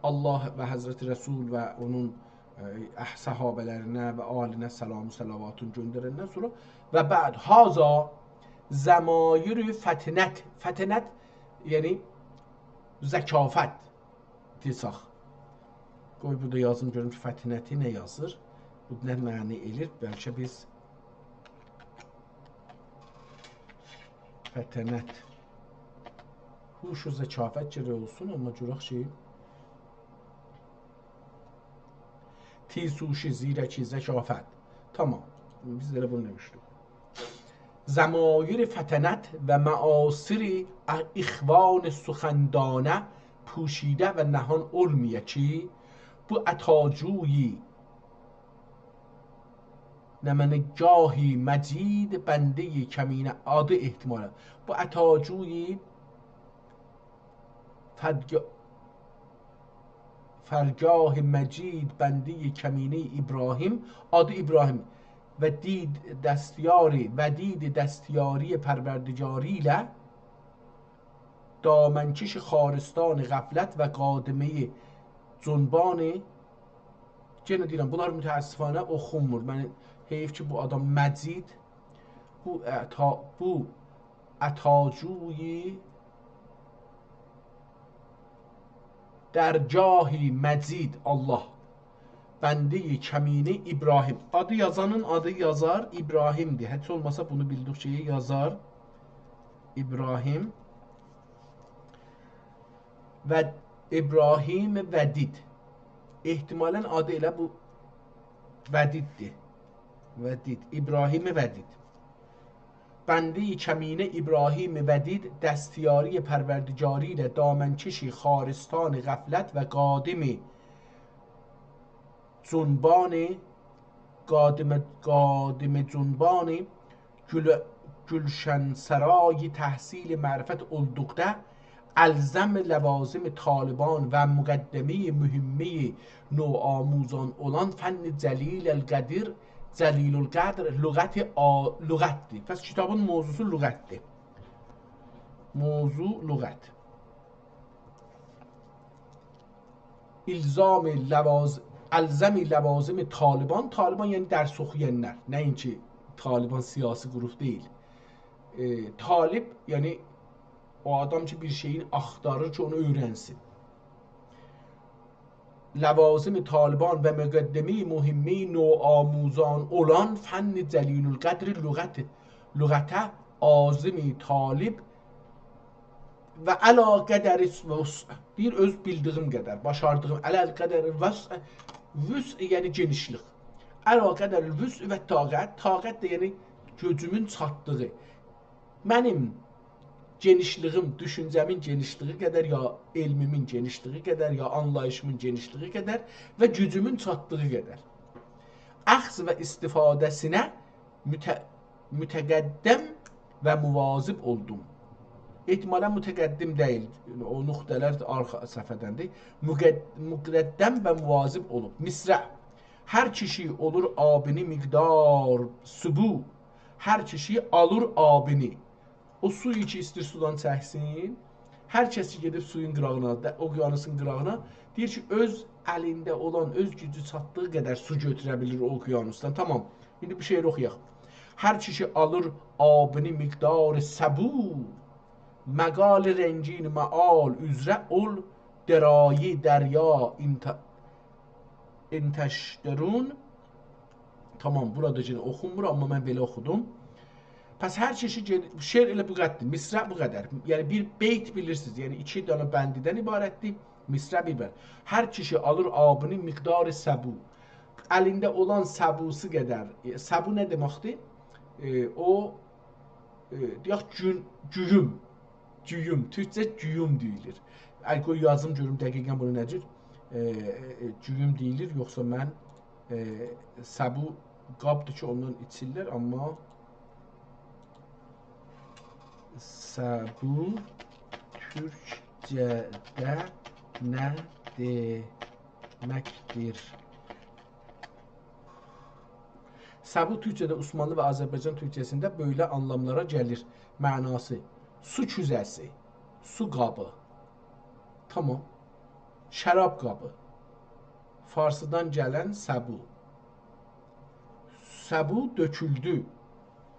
الله و حضرت رسول و اونون، ائ، اح-، صحابه‌لرینه و آلینه سلام و صلواتین گؤندرندن سونرا، و بعد هذا ضمایر فطنة. فطنة، یعنی ذکافت. دئسک. قوی بورادا یازیم، گؤروم کی، فطنةی نه یازیر؟ بو نه معنی ائلیر؟ بلکه بیز فطنة. هوش و ذکافت گرک اولسون، آمما گؤرک کی، تیزهوشی، زیرکی، ذکافت. تمام. بیز ده ائله بونو دئمیشدیک. ضمایر فطنة و معاصر اخوان سخندانه پوشیده و نهان اولمایا کی، بو عطاجوی نمنه‌گاهی مجید بندهٔ کمینه، آدی احتمالاً. بو عطاجوی فرگا-، فرگاه مجید بندهٔ کمینهٔ ابراهیم، آدی ابراهیم و دید دستیاری، و دید دستیاری پروردگاری ایله دامنکش خارستان غفلت و قادمهٔ جنبان، یئنه دئییرم، بونلار متأسفانه اوخونمور. من حیف کی، بو آدام مجید، بو عطا، بو عطاجوی درگاهی مجید، الله، بندهٔ کمینه ابراهیم. آدی یازانین آدی یازار ابراهیم‌دیر. هئچ اولماسا بونو بیلدیک کی، یازار ابراهیم و ابراهیم ودید. احتمالاً آدی ائله بو ودیددیر. ودید، ابراهیم ودید. بندهٔ کمینه ابراهیم ودید، دستیاری پروردگاری ایله دامنکش خارستان غفلت و قادم جنبان، قادم، قادم جنبان گل-، گلشن‌سرای تحصیل معرفت اولدوقدا، الزم لوازم طالبان و مقدمهٔ مهمهٔ نوآموزان اولان فن جلیل القدر، جلیل القدر لغت آ-، لغتدیر. پس کیتابین موضوعسو لغتدیر. موضوع لغت. الزام لواز-، الزم لوازم طالبان، طالبان یعنی درس اوخویانلار، نه اینکی طالبان سیاسی گروپ دئییل. ائ، طالب یعنی او آدام کی، بیر شئیین آختاریر کی، اونو اؤیرنسین. لوازم طالبان و مقدمهٔ مهمهٔ نوآموزان اولان فن جلیل القدر لغت، لغته آزم طالب و علی قدر وسع. دئییر، اؤز بیلدیگیم قدر، باشاردیغیم، علی قدر وسع، وسع یعنی گئنیشلیک. علی قدر الوسع و طاقت، طاقت ده یعنی گوجومون چاتدیغی. منیم گئنیشلیگیم، دوشونجه‌مین گئنیشلیگی قدر، یا علمیمین گئنیشلیگی قدر، یا آنلاییشیمین گئنیشلیگی قدر و گوجومون چاتدیغی قدر. اخذ و استفاده‌سینه مت-، متقدم و مواظب اولدوم. احتمالاً متقدم دئییل، او نقطه‌لر آرخا صفحه‌دندیر. مقد-، مقدم و مواظب اولوب. مصرع. هر کیشی اولور آبینی مقدار سبو، هر کیشی آلور آبینی. او سویو کی ایستیر سودان چکسین، هر کس کی گئدیب سویون قیراغینا، ده-، اقیانوسون قیراغینا، دئییر کی، اؤز الینده اولان، اؤز گوجو چاتدیغی قدر سو گؤتوره بیلیر او اقیانوسدان. تامام. ایندی بو شعری اوخویاق. هر کیشی آلیر آبینی مقدار سبو، مقال رنگین مآل اوزره اول درایی دریا انت-، انتشترون. تامام، بورادا یئنه اوخونمور، آمما من بئله اوخودوم. پس هر کیشی گئد-، شعر ائله بو قدردیر، مصرع بو قدر. یعنی بیر بیت بیلیرسینیز، یعنی ایکی دنه بندیدن عبارتدیر، مصرع بیر بند. هر کیشی آلیر آبینی مقدار سبو. الینده اولان سبوسو قدر. ائ، سبو نه دئمکدیر؟ ائ، او، ائ، دئیک، گون-، گویوم. گویوم، تورکجه گویوم دئییلیر. آی، قوی یازیم گؤروم دقیقاً بونو نه جور، ائ، ائ، گویوم دئییلیر، یوخسا من، ائ، سبو قابدیر کی، اوندان ایچیرلر، آمما سبو تورکجه‌ده نه دئمکدیر؟ سبو تورکجه‌ده، عثمانلی و آذربایجان تورکجه‌سینده بئله آنلاملارا گلیر. معناسی: سو کوزه‌سی، سو قابی. تامام. شراب قابی. فارسیدان گلن سبو. سبو دؤکولدو،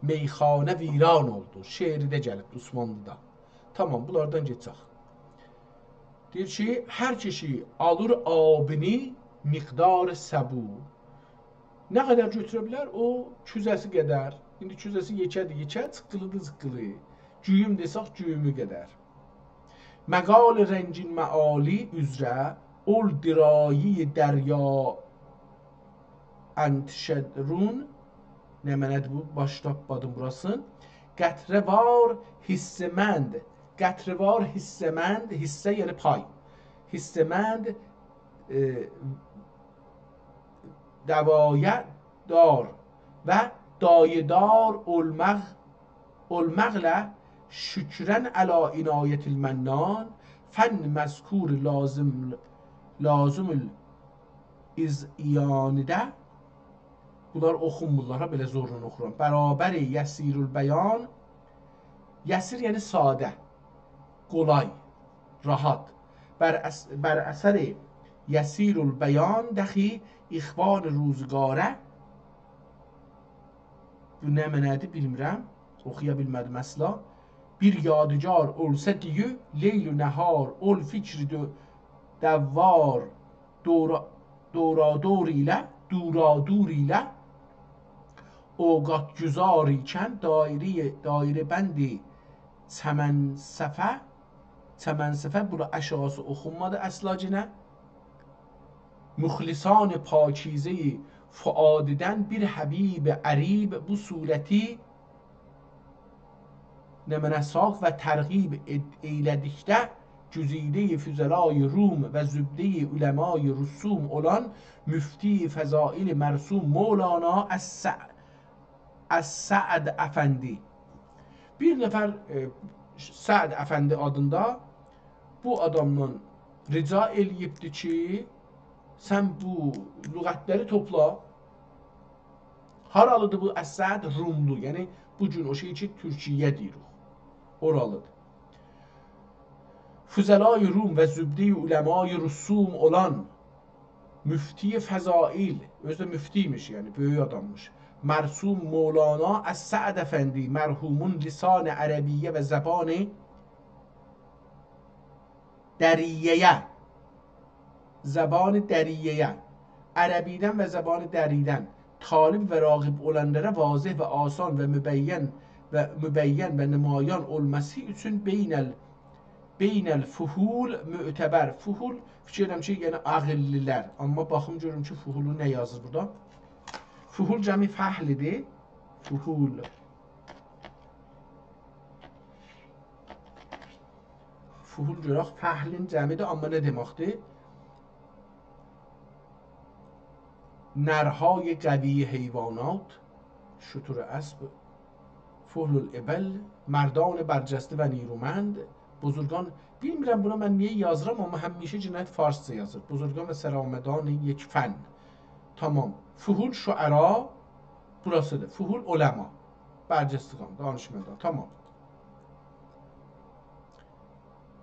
میخانه ویران اولدو. شعرده گلیب عثمانلیدا. تامام، بونلاردان گئچک. دئییر کی، هر کیشی آلیر آبینی مقدار سبو. نه قدر گؤتوره بیلر؟ او کوزه‌سی قدر. ایندی کوزه‌سی یئکه‌دیر، یئکه، جیققیلی‌دیر، جیققیلی. گویوم دئسک، گویومو قدر. مقال رنگین مآلی اوزره اول درایی دریا انتشترون. نمنه‌دیر بو؟ باش تاپمادیم بوراسین. قطره‌وار حصه‌مند. قطره‌وار حصه‌مند، حصه یعنی پای. حصه‌مند، ائ، دوایه دار. و دایه‌دار اولماق، اولماقلا شکراً علی عنایة المنان، فن مذکور لازم، لازم الاذعان‌ده. بونلار اوخونمورلار ها، بئله زورلا اوخورام. برابر یسیر البیان، یسیر یعنی ساده، قولای، راحت. بر اث-، بر اثر یسیر البیان دخی اخوان روزگاره، بو نه معنادیر بیلمیرم، اوخویا بیلمه‌دیم اصلا. بیر یادگار اولسا دئیه، لیل و نهار اول فکر دو-، دوار دورا-، دورادور ایله، دورادور ایله اوقات گذار ایکن دایره، دایره بندی چمن‌صفه، چمن‌صفه، بورا آشاغیسی اوخونمادی اصلا گینه. مخلصان پاکیزه‌ی فؤادیدن بیر حبیب عریب بو صورتی نمنه ساق و ترغیب ائد-، ائیله‌دیکده گزیده‌ی فضلای روم و زبده‌ی علمای رسوم اولان مفتی فضائل مرسوم مولانا السع-، السعد افندی. بیر نفر، ائ، سعد افندی آدیندا بو آدامدان رجا ائله‌ییبدی کی، سن بو لغتلری توپلا. هارالیدیر بو السعد؟ روملو، یعنی بو گون او شئی کی، تورکیه دئییریک. اورالیدیر. فضلای روم و زبده‌ی علمای رسوم اولان مفتی فضائل، اؤزو ده مفتی ایمیش، یعنی بؤیوک آداممیش. مرسوم مولانا السعد افندی، مرحومون لسان عربیه و زبان دریه‌یه، زبان دریه‌یه، عربیدن و زبان دریدن طالب و راغب اولانلارا واضح و آسان و مبین و مبین و نمایان اولماسی اوچون بین ال-، بین الفحول معتبر. فحول، فیکیر ائدیرم کی، یعنی عاغیللیلار. آمما باخیم گؤروم کی، فحولو نه یازیر بورادا. فحول جمع فحل‌دیر. فحول. فحول گؤرک، فحلین جمعی‌دیر، آمما نه دئمکدیر؟ نرهای قوی حیوانات، شتر و اسب، فحل الابل، مردان برجسته و نیرومند، بزرگان، بیلمیرم بونا من نییه یازیرام، آمما همیشه جنایت فارسجا یازیر. بزرگان و سرآمدان یک فن. تمام. فحول شعرا، بوراسیدیر. فحول علما. برجستگان، دانشمندان. تمام.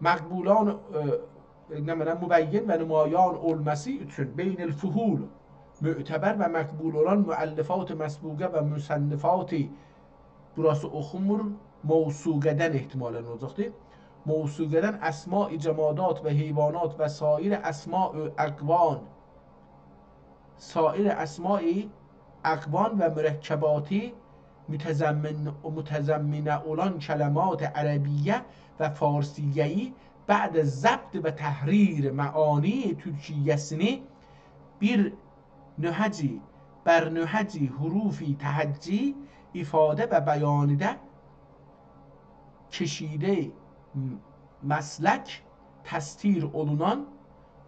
مقبولان، ائ، نمنه، مبین و نمایان اولماسی اوچون بین الفحول معتبر و مقبول اولان مؤلفات مسبوقه و مصنفات، بوراسی اوخونمور، موسوقه‌دن احتمالاً اولاجاقدیر. موسوقه‌دن اسماء جمادات و حیوانات و سایر اسماء اقوام، سایر اسماء اقوام و مرکباتی متضمن-، متضمنه اولان کلمات عربیه و فارسیه‌یی بعد ضبط و تحریر معانی ترکیه‌سینی بیر نهجی، بر نهجی حروفی تهجی افاده و بیانیده کشیده مسلک تستیر اولونان،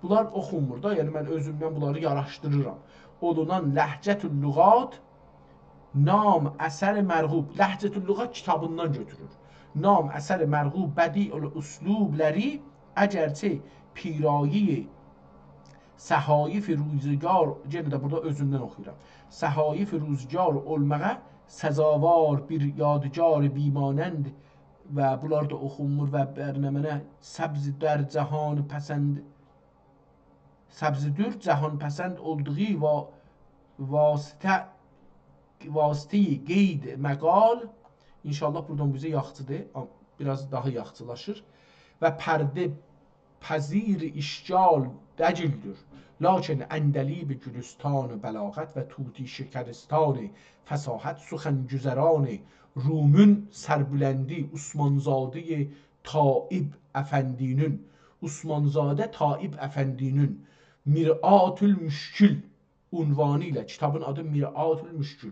بونلار اوخونمور دا، یعنی من اؤزومدن بونلاری یاراشدیریرام. اولونان لهجة اللغات، نام اثر مرغوب، لهجة اللغات کیتابیندان گؤتورور. نام اثر مرغوب بدیع الاسلوبلاری، اگرچه پیرایی صحایف روزگار، یئنه ده بورادا اؤزومدن اوخویورام. صحایف روزگار اولماغا سزاوار بیر یادگار بی‌مانند و بونلار دا اوخونمور و بر نمنه سبز در جهان پسند، سبز در جهان پسند اولدوغو وا-، واسطه، واسطه‌ی قید مقال. ان‌شاءالله بورادان بیزه یاخچیدیر. آم-، بیر آز داها یاخچیلاشیر. و پرده پذیر اشکال دگیلدیر. لاکن عندلیب گلستان بلاغت و طوطی شکرستان فصاحت سخن‌گذران رومون سربلندی عثمانزاده‌ی تایب افندی‌نین، عثمانزاده تایب افندی‌نین مرآة المشکل عنوانی ایله، کیتابین آدی مرآة المشکل،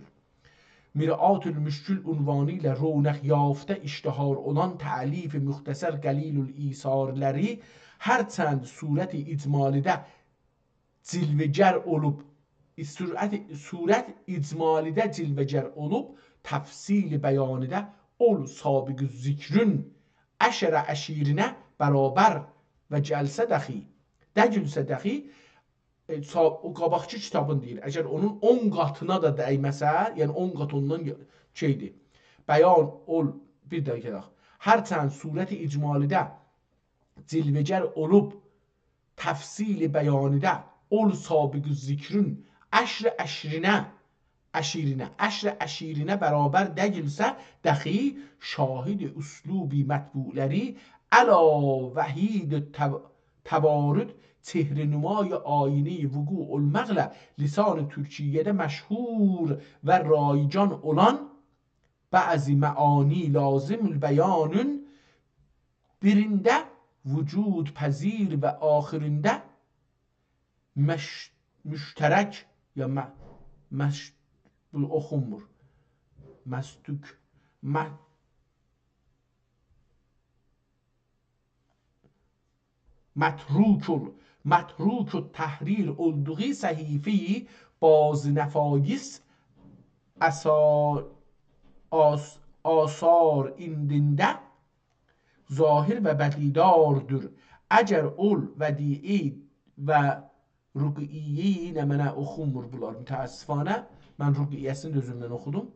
مرآة المشکل عنوانی ایله رونق یافته، اشتهار اولان تألیف مختصر قلیل الایثارلاری هرچند صورت اجمالی‌ده جلوه‌گر اولوب، صورت، صورت اجمالی‌ده جلوه‌گر اولوب، تفصیل بیانی‌ده اول سابق‌الذکرون عشر عشیرینه برابر و گلسه دخی، دگیلسه دخی، ائ، سا-، او قاباقکی کیتابین دئییر، اگر اونون اون قاتینا دا دیمه‌سه، یعنی اون قات اوندان ی-، شئیدیر. بیان اول، بیر دقیقه باخ. هرچند صورت اجمالی‌ده جلوه‌گر اولوب، تفصیل بیانی‌ده اول سابق‌الذکرون عشر عشرینه، عشیرینه، عشر عشیرینه برابر دگیلسه دخی، شاهد اسلوب مطبوع‌لری علی وحید تو-، توارد، چهره‌نمای آیینهٔ وقوع اولماقلا لسان ترکیه‌ده مشهور و رایجان اولان بعضی معانی لازم البیانون بیرینده وجودپذیر و آخرینده مش-، مشترک یا م-، مش-، بو اوخونمور. مستوک. م-، متروک ال-، متروک التحریر اولدوغو صحیفه‌ی بازنفایس اسا-، آس-، آثار ایندینده ظاهر و بدیداردور. اگر اول ودیعی و رقعیه‌ی، نمنه اوخونمور بونلار، متأسفانه. من رقعیه‌سینی ده اؤزومدن اوخودوم.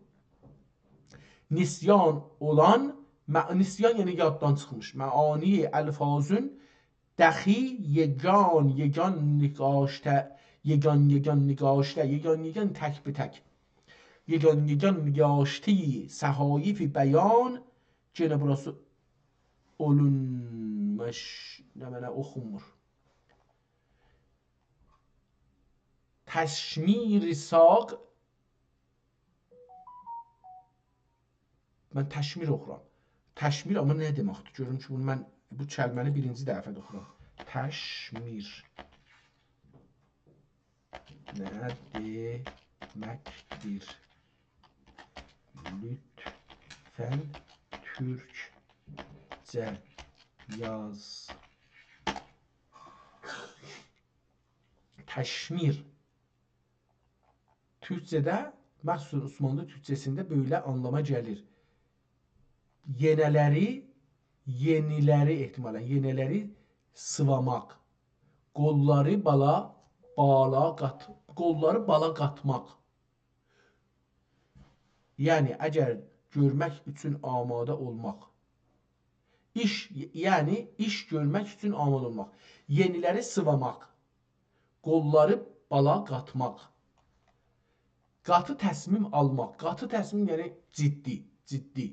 نسیان اولان، مع-، نسیان، یعنی یاددان چیخمیش. معانی الفاظون دخی یگان، یگان نگاشته، یگان، یگان نگاشته، یگان، یگان تک به تک. یگان، یگان نگاشته‌ی صحایف بیان، گئنه بوراسی اولونموش، نمنه اوخونمور. تشمیر ساق، من تشمیر اوخورام. تشمیر، آمما نه دئمکدیر؟ گؤروم کی، بونو من، بو کلمه‌نی بیرینجی دفعه ده اوخورام. تشمیر. نه دئمکدیر؟ لطفاً تورکجه یاز. تشمیر. تورکجه‌ده، مخصوصاً عثمانلی تورکجه‌سینده بئله آنلاما گلیر. یئنه‌لری، یئنی‌لری احتمالاً، یئنه‌لری سیواماق. قوللاری بالا، بالا قات-، قوللاری بالا قاتماق. یعنی، اگر گؤرمک اوچون آماده اولماق. ایش، یعنی ایش گؤرمک اوچون آماده اولماق. یئنی‌لری سیواماق. قوللاری بالا قاتماق. قاتی تصمیم آلماق. قاتی تصمیم، یعنی جدی، جدی.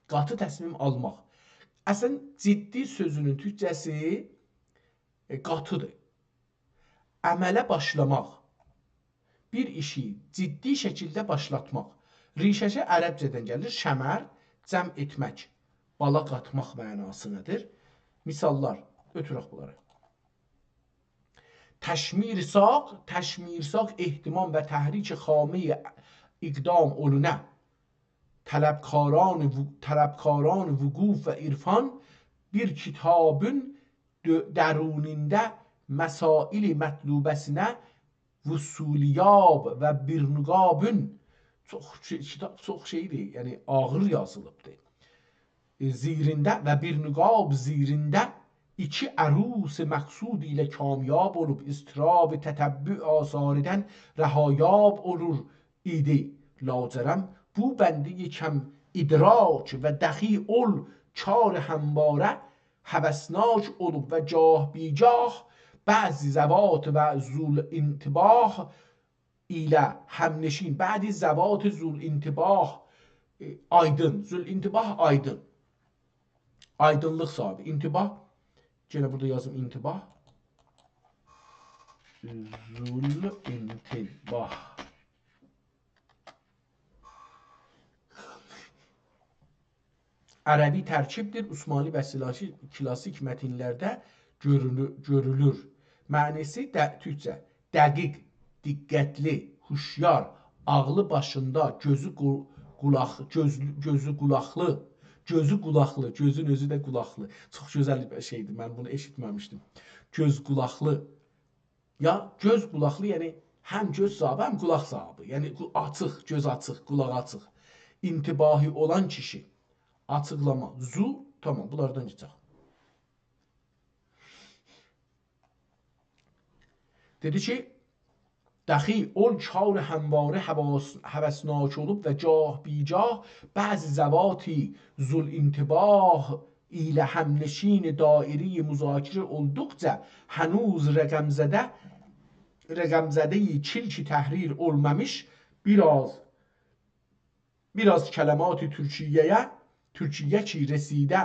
قاتی تصمیم آلماق. اصلاً، جدی سؤزونون تورکجه‌سی، ائ، قاتی‌دیر. عمله باشلاماق. بیر ایشی جدی شکیلده باشلاتماق. ریشه‌سی عربجه‌دن گلیر، شمر، جمع ائتمک، بالا قاتماق معناسینادیر. مثاللار، اؤتورک بونلاری. تشمیر ساق، تشمیر ساق اهتمام و تحریک خامهٔ اقدام اولونه. طلبکاران و-، طلبکاران وقوف و عرفان بیر کیتابین دؤ-، درونینده مسائل مطلوبه‌سینه وصولیاب و بیرنقابین، چوخ شئی-، کیتاب چوخ شئیدیر، یعنی آغیر یازیلیبدیر. ائ، زیرینده و بیرنقاب زیرینده ایکی عروس مقصود ایله کامیاب اولوب، اضطراب تتبع آثاریدن رهایاب اولور ایدی. لاجرم بو بندهٔ کم ادراک و دخیل کار همواره هوسناک اولوب و گاه بی‌گاه بعضی ذوات و ذوالانتباه ایله همنشین، بعضی ذوات ذوالانتباه، ائ، آیدین، ذوالانتباه آیدین. آیدینلیق صاحبی. انتباه، یئنه بورادا یازیم انتباه. ذوالانتباه. عربی ترکیبدیر. عثمانلی و سلاسی-، کلاسیک متنلرده گؤرولو-، گؤرولور. معنی‌سی ده، تورکجه، دقیق، دقتلی، هوشیار، عاغلی باشیندا، گؤزو قو-، قولاق، گؤز-، گؤزو قولاقلی، گؤزو قولاقلی، گؤزون اؤزو ده قولاقلی. چوخ گؤزل بیر شئیدیر، من بونو ائشیتمه‌میشدیم. گؤز قولاقلی، یا گؤز قولاقلی، یعنی هم گؤز صاحیبی، هم قولاق صاحیبی. یعنی، قو-، آچیق، گؤز آچیق، قولاق آچیق. انتباهی اولان کیشی. آچیقلاما. ذو، تامام، بونلاردان گئچک. دئدی کی، دخی اول کار همواره هواس-، هوسناک اولوب و گاه بی‌گاه بعضی ذوات ذوالانتباه ایله همنشین دایرهٔ مذاکره اولدوقجا هنوز رقم‌زده، رقم‌زدهٔ کلکی تحریر اولمامیش، بیر آز، بیر آز کلمات ترکیه‌یه، ترکیه کی رسیده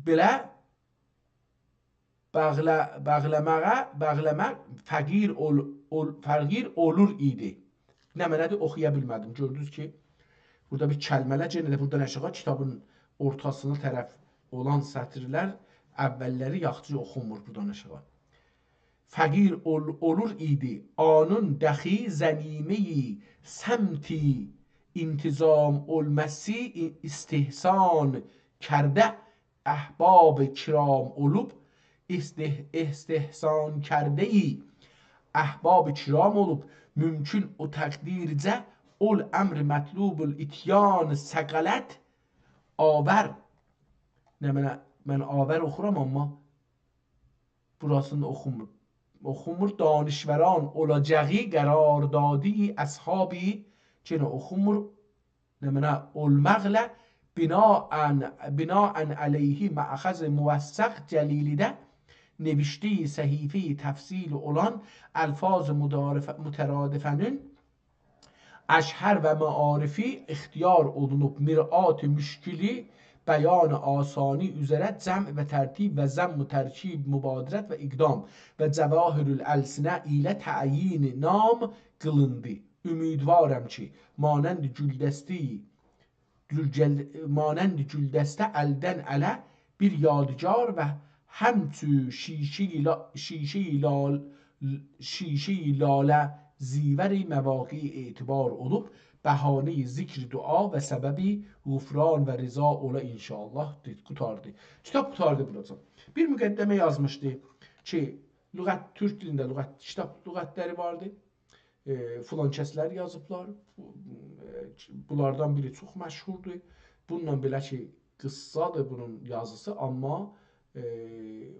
بئله باغلا-، باغلاماغا، باغلاماق فقیر اول-، اول-، فقیر اولور ایدی. نمنه‌دیر، اوخویا بیلمه‌دیم. گؤردونوز کی، بورادا بیر کلمه‌لر، یئنه ده بورادان آشاغی کیتابین اورتاسینا طرف اولان سطیرلر، اوللری یاخشی اوخونمور بورادان آشاغی. فقیر اول-، اولور ایدی. آنون دخی ضمیمه‌ی سمتی انتظام اولماسی استحسان کرده احباب کرام اولوب، استح-، استحسان کرده‌ی احباب کرام اولوب، ممکن او تقدیرجه اول امر مطلوب الاتیان ثقلت آور. نمنه، من آور اوخورام، آمما بوراسینی اوخومور. اوخومور، دانشوران اولاجاغی قرار دادی اصحابی، یئنه اوخومور، نمنه، اولماقلا بناء، بناء علیه مأخذ موثق جلیلیده نوشته‌ی صحیفه‌ی تفضیل اولان الفاظ مدارف-، مترادفه‌نین اشهر و معارفی اختیار اولونوب، مرآت مشکلی بیان آسانی اوزره جمع و ترتیب و ضم و ترکیب مبادرت و اقدام و جواهر الالسنه ایله تعیین نام قیلیندی. امیدوارم کی، مانند گلدسته، گلگل-، مانند گلدسته الدن اله بیر یادگار و همچو شیشه‌ی لا-، شیشه‌ی لال-، شیشه‌ی لاله زیور مواقع اعتبار اولوب، بهانه‌ی ذکر دعا و سبب غفران و رضا اولا ان‌شاءالله. دئ-، قوتاردی. کیتاب قوتاردی بوراجان. بیر مقدمه یازمیشدی کی، لغت، تورک دیلینده لغت، کیتاب لغتلری واردی. ائ، فلان کسلر یازیبلار. بو-، ائ، بونلاردان بیری چوخ مشهوردور. بونونلا بئله کی، قیسسادیر بونون یازیسی، آمما، ائ،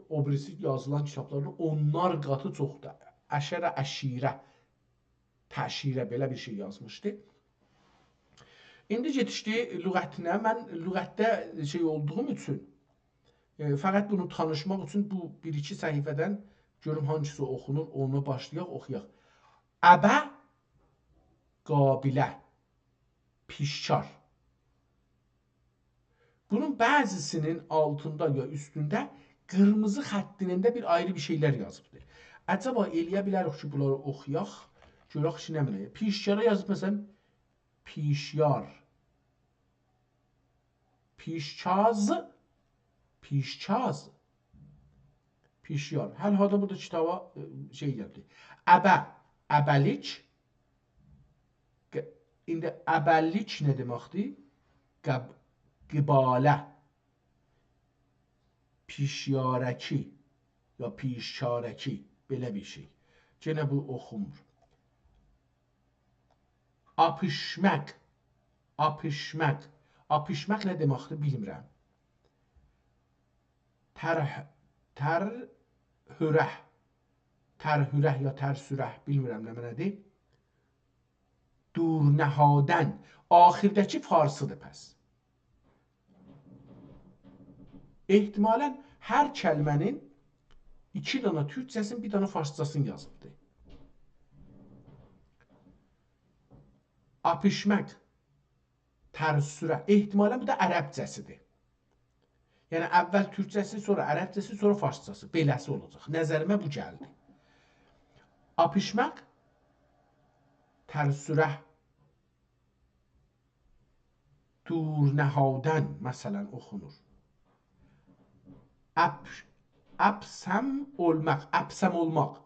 او بیریسی یازیلان کیتابلارین اونلار قاتی چوخدور. عشره عشیره، تعشیره بئله بیر شئی یازمیشدی. ایندی یئتیشدی لغتینه. من لغتده شئی اولدوغوم اوچون، ائ، فقط بونو تانیشماق اوچون بو بیر-ایکی صفحه‌دن گؤروم هانگیسی اوخونور، اونا باشلایاق، اوخویاق. ابه، قابله، پیشکار. بونون بعضیسینین آلتیندا یا اوستونده قیرمیزی خطینن ده بیر آیری بیر شئیلر یازیبدیر. عجبا ائلیه بیلریک کی، بونلاری اوخویاق، گؤرک کی، نمنه؟ پیشکارا یازیب، مثلا، پیشیار. پیشکاز، پیشکاز. پیشیار. هر حالدا بورادا کیتابا، ائ، شئی گلدی. ابه، ابه‌لیک. ق-، ایندی ابه‌لیک نه دئمکدیر؟ قب-، قباله. پیشیارکی یا پیشکارکی، بئله بیر شئی. یئنه بو اوخونمور. آپیشماق، آپیشماق. آپیشماق نه دئمکدیر، بیلمیرم. تر-، ترهره، ترهره یا ترسره، بیلمیرم نمنه‌دیر. دور نهادن. آخیرده‌کی فارسی‌دیر پس. احتمالاً هر کلمه‌نین ایکی دانا تورکجه‌سینی، بیر دانا فارسجاسینی یازیبدی. آپیشماق، ترسره. احتمالاً بو دا عربجه‌سی‌دیر. یعنی، اول تورکجه‌سی، سونرا عربجه‌سی، سونرا فارسجاسی. بئله‌سی اولاجاق. نظریمه بو گلدی. آپیشماق، ترسره، دور نهادن، مثلاً، اوخونور. اپ-، اپسم اولماق، اپسم اولماق.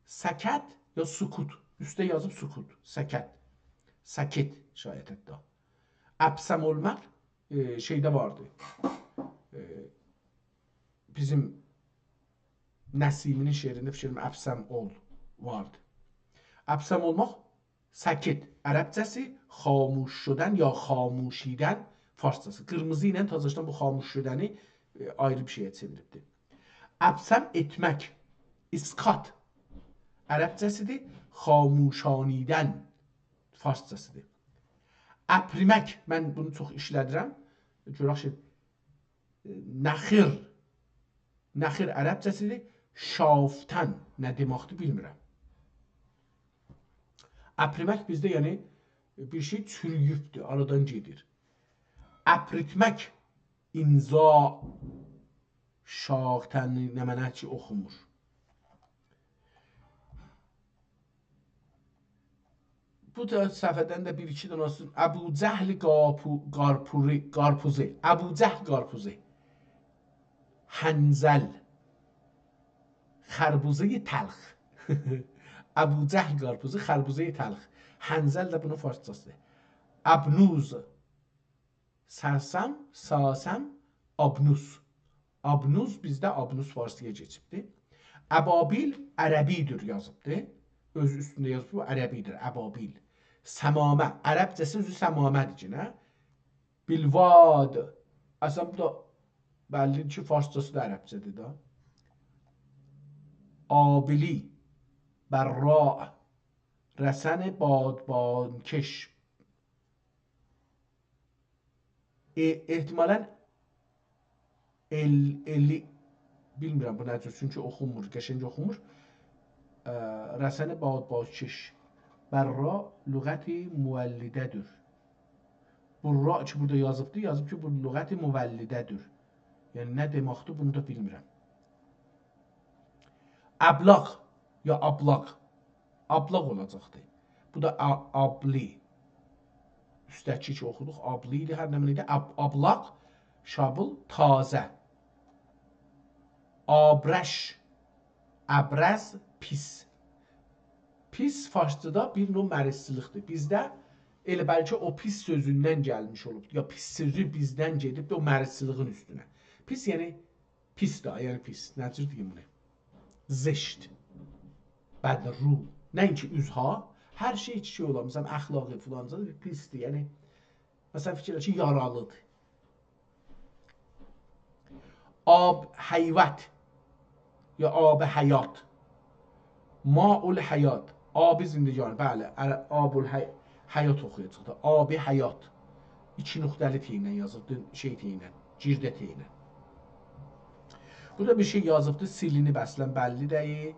سکت یا سکوت. اوسته یازیب سکوت. سکت. سکت، شاید حتی. اپسم اولماق، ائ، شئیده واردی. ائ، بیزیم نسیمی‌نین شعرینده، فیکر ائلیرم، ابسم اول واردی. ابسم اولماق، سکت. عربجه‌سی خاموش شدن یا خاموشیدن، فارسجاسی. قیرمیزی ایله تازاشدان بو خاموش شدنی، ائ، آیری بیر شئیه چئویریبدیر. ابسم ائتمک، اسکات. عربجه‌سیدیر، خاموشانیدن، فارسجاسیدیر. اپریمک، من بونو چوخ ایشله‌دیرم. گؤرک کی، نخیر. نخیر عربجه‌سیدیر. شافتن نه دئمکدیر، بیلمیرم. اپریمک بیزده، یعنی، بیر شئی چورویوبدور، آرادان گئدیر. اپریتمک، انزا، شافتن، نمنه کی اوخونمور. بو دا صفحه‌دن ده بیر-ایکی دنه اولسون. ابوجهل قاپو-، قارپوری-، قارپوزی. ابوجهل قارپوزی. حنظل. خربوزه‌ی تلخ. ابوجهل قارپوزی، خربوزه‌ی تلخ. حنظل ده بونون فارسجاسیدیر. ابنوز. سرسام، ساسام، آبنوس. آبنوس بیزده آبنوس فارسی‌یا کئچیبدیر. ابابیل عربی‌دیر یازیبدیر. اؤز اوستونده یازیب، بو عربی‌دیر، ابابیل. سمامه، عربجه‌سی اؤزو سمامه‌دیر کی، نه؟ بیلواد. اصلاً بو دا بللی‌دیر کی، فارسجاسی دا عربجه‌دیر ده. آبلی، براء، رسن بادبانکش. ائ، احتمالاً ال-، الی، بیلمیرم بو نه جور، چونکی اوخونمور، قشنگ اوخونمور. اه، رسن بادبانکش. براء لغت مولده‌دیر. براء کی، بورادا یازیبدی، یازیب کی، بو لغت مولده‌دیر. یعنی، نه دئمکدیر، بونو دا بیلمیرم. ابلاق یا آبلاق. آبلاق اولاجاقدی. بو دا آ-، آبلی. اوستده‌کی کی اوخودوق، آبلی ایدی، هر نمنه ایدی. آب-، آبلاق، شابیل، تازه. آبرش، ابرز، پیس. پیس فارسجادا بیر نوع مریضچیلیقدیر. بیزده ائله بلکه او پیس سؤزوندن گلمیش اولوب، یا پیس سؤزو بیزدن گئدیب او مریضچیلیغین اوستونه. پیس، یعنی پیس ده، یعنی پیس. نه جور دئییم بونو؟ زشت. بدرو. نه اینکی اوزها، هر شئی کی اولا، مثلاً، اخلاقی فلانجا پیسدیر. یعنی، مثلاً، فیکیر ائله کی، یارالیدیر. آب حیوت، یا آب حیات. ماء الحیات. آب زندگانی، بلی، ار-، آب الحی-، حیات اوخویاجاقدی. آب حیات. ایکی نقطه‌لی ت ایله یازیبدی، شئی ت ایله، گیرده ت ایله. بورادا بیر شئی یازیبدی، سیلینیب، اصلاً بللی دئییل.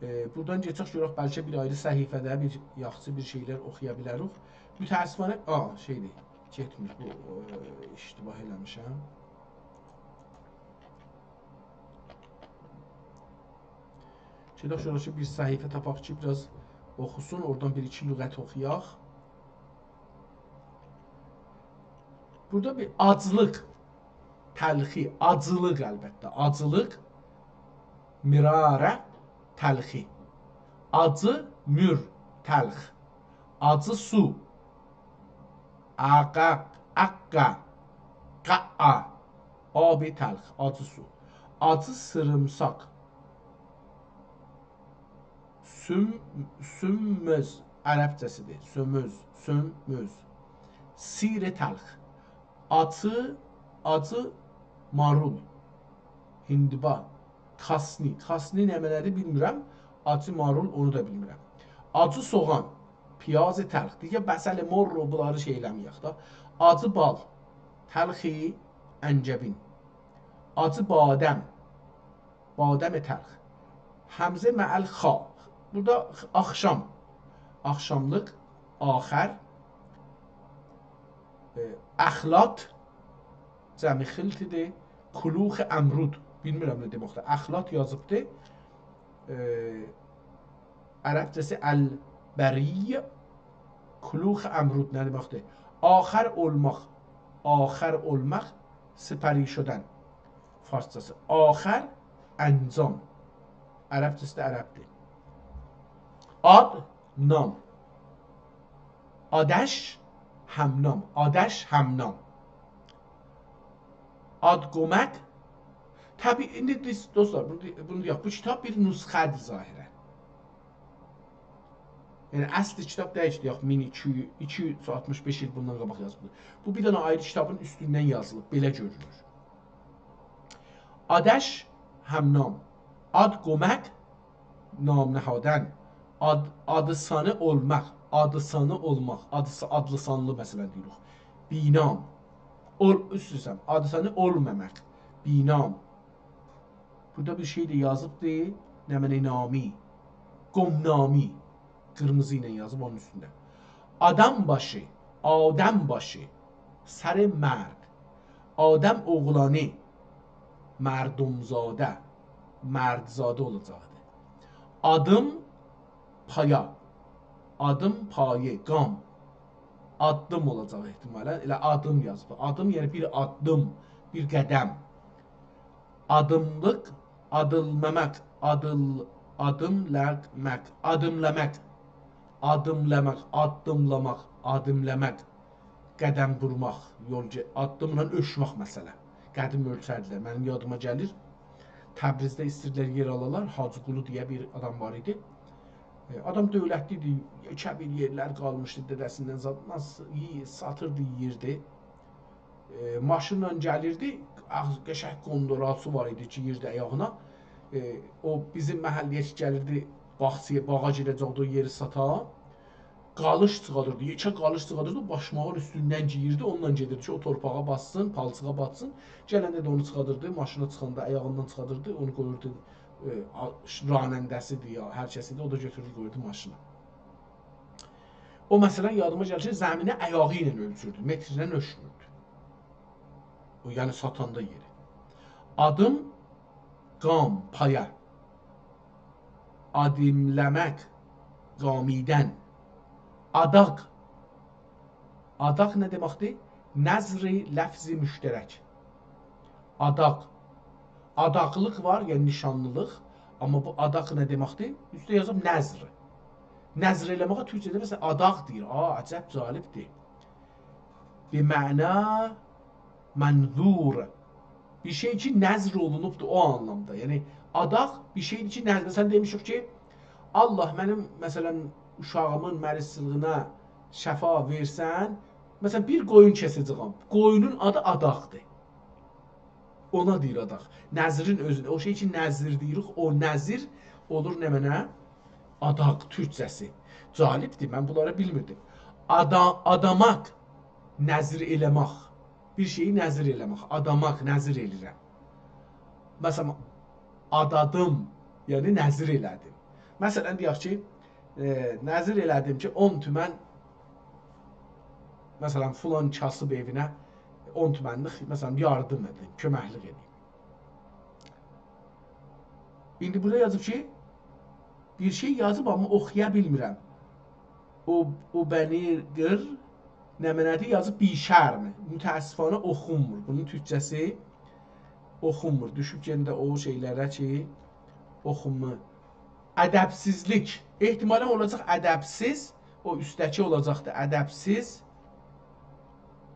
ائ، بورادان گئچک گؤرک، بلکه بیر آیری صفحه‌ده بیر یاخشی بیر شئیلر اوخویا بیلریک. متأسفانه، آ، شئیدیر، گئتمیر بو، ائ، اشتباه ائله‌میشم. گئدک شورا کی، بیر صفحه تاپاق کی، بیر آز اوخوسون، اورادان بیر-ایکی لغت اوخویاق. بورادا بیر آجلیق، تلخی، آجیلیق البته، آجیلیق، مرارا، تلخی. آجی، مر، تلخ. آجی سو. آقا، آقا، قاآ. آب تلخ، آجی سو. آجی ساریمساق. سوم-، سومموز، عربجه‌سیدیر. سوموز، سومموز. سیر تلخ. آجی، آجی مارول. هندیبا. کاسنی. کاسنی نمنه‌دیر بیلمیرم. آجی مارول، اونو دا بیلمیرم. آجی سوغان. پیاز تلخ. دئییر، بصل، مر، بونلاری شئی ائله‌مه‌یک دا. آجی بال. تلخ انگبین. آجی بادام. بادام تلخ. همزه مع الخاء. بورادا آخشام. آخشاملیق، آخر. ائ، اخلاط، جمع خلطیدیر. کلوخ امرود. بیلمیرم نه دئمکدیر. اخلاط یازیبدی. ائ، عربجه‌سی البری، کلوخ امرود نه دئمکدیر؟ آخر اولماق. آخر اولماق، سپری شدن. فارسجاسی. آخر انجام. عربجه‌سی ده عربدیر. آد، نام. آدش، همنام. آدش، همنام. آد قومک، طبیعی، ایندی بیز، دوستلار، بونو، بونو دئیک، بو کیتاب بیر نسخه‌دیر ظاهراً. یعنی، اصلی کیتاب دئییل کی، دئیک، مین ایکی، ایکی یوز آلتمیش بئش ایل بوندان قاباق یازیلیب. بو، بیر دنه آیری کیتابین اوستوندن یازیلیب، بئله گؤرونور. آدش، همنام. آد گومک، نام نهادن. آد، آدی سانی اولماق، آدی سانی اولماق، آدی سا-، آدلی سانلی، مثلاً، دئییریک. بی‌نام. اول، اوست اوسته، آدی سانی اولماماق. بی‌نام. بورادا بیر شئی ده یازیبدی. نمنه نامی. گمنامی. قیرمیزی ایله یازیب اونون اوستونده. آدام باشی، آدم باشی، سر مرد. آدم اوغلانی، مردم‌زاده، مردزاده اولاجاقدی. آدیم پایا، آدیم پایه، گام. آددیم اولاجاق احتمالاً. ائله آدیم یازیب. آدیم، یعنی بیر آددیم، بیر قدم. آدیملیق، آدیلماماق، آدیل-، آدیملاماق، آدیملاماق، آدیملاماق، آددیملاماق، آدیملاماق. قدم وورماق، یول گئ-، آددیملا اؤلچمک مثلا. قدیم اؤلچردیلر. منیم یادیما گلیر، تبریزده ایسته‌ییردیلر یئر آلالار، حاجی قولو دئیه بیر آدام وار ایدی. ائ، آدام دؤولتلی ایدی، یئکه بیر یئرلر قالمیشدی دده‌سیندن زاد، ناسیل یئی-، ساتیردی، یئییردی. ائ، ماشینلا گلیردی، آغ-، قشنگ گوندوراسی وار ایدی کی، یئییردی آیاغینا. ائ، او بیزیم محله‌یه کی گلیردی، باغچایا، باغا گیره‌جکدی، او یئری ساتا. قالیش چیخادیردی، یئکه قالیش چیخادیردی، باشماغین اوستوندن گئییردی، اونونلا گئدیردی کی، او تورپاغا باتسین، پالچیغا باتسین. گلنده ده اونو چیخادیردی، ماشینا چیخاندا آیاغیندان چیخادیردی، اونو قویوردو، ائ، آ-، ش-، راننده‌سیدیر یا هر کس ایدی، او دا گؤتوروردو، قویوردو ماشینا. او، مثلا، یادیما گلیر کی، زمینی آیاغی ایله اؤلچوردو، مترله اؤلچموردو. او، یعنی ساتاندا یئری. آدیم، گام، پایه. آدیملاماق، گامیدن. آداق. آداق نه دئمکدیر؟ نذر لفظ مشترک. آداق. آداقلیق وار، یعنی نیشانلیلیق. آمما بو آداق نه دئمکدیر؟ اوسته یازیب نذر. نذر ائله‌مه‌یه تورکجه‌ده، مثلا، آداق دئییر. آ، عجب، جالبدیر. به معنا منذور. بیر شئی کی، نذر اولونوبدور او آنلامدا. یعنی، آداق بیر شئیدیر کی، نذر، مثلا، دئمیشیک کی، الله، منیم، مثلا، اوشاغیمین مریضچیلیغینا شفا وئرسن، مثلا، بیر قویون کسه‌جه‌یم. قویونون آدی آداقدیر. اونا دئییر آداق. نذرین اؤزونه، او شئی کی، نذر دئییریک، او نذر اولور نمنه؟ آداق تورکجه‌سی. جالبدیر، من بونلاری بیلمیردیم. آدا-، آداماق، نذر ائله‌مک. بیر شئیی نذر ائله‌مک. آداماق، نذر ائله‌ییرم. مثلا، آدادیم، یعنی نذر ائله‌دیم. مثلا، دئیک کی، ائ، نذر ائله‌دیم کی، اون تومن، مثلا، فلان کاسیب ائوینه اون تومنلیک، مثلا، یاردیم ائدیم، کؤمکلیک ائدیم. ایندی بورادا یازیب کی، بیر شئی یازیب، آمما اوخویا بیلمیرم. او، او بنی قیر نمنه‌دیر؟ یازیب بی‌شرم. متأسفانه اوخونمور. بونون تورکجه‌سی اوخونمور. دوشوب یئنه ده او شئیلره کی، اوخونمور. ادبسیزلیک. احتمالا اولاجاق ادبسیز. او اوستده‌کی اولاجاقدی ادبسیز.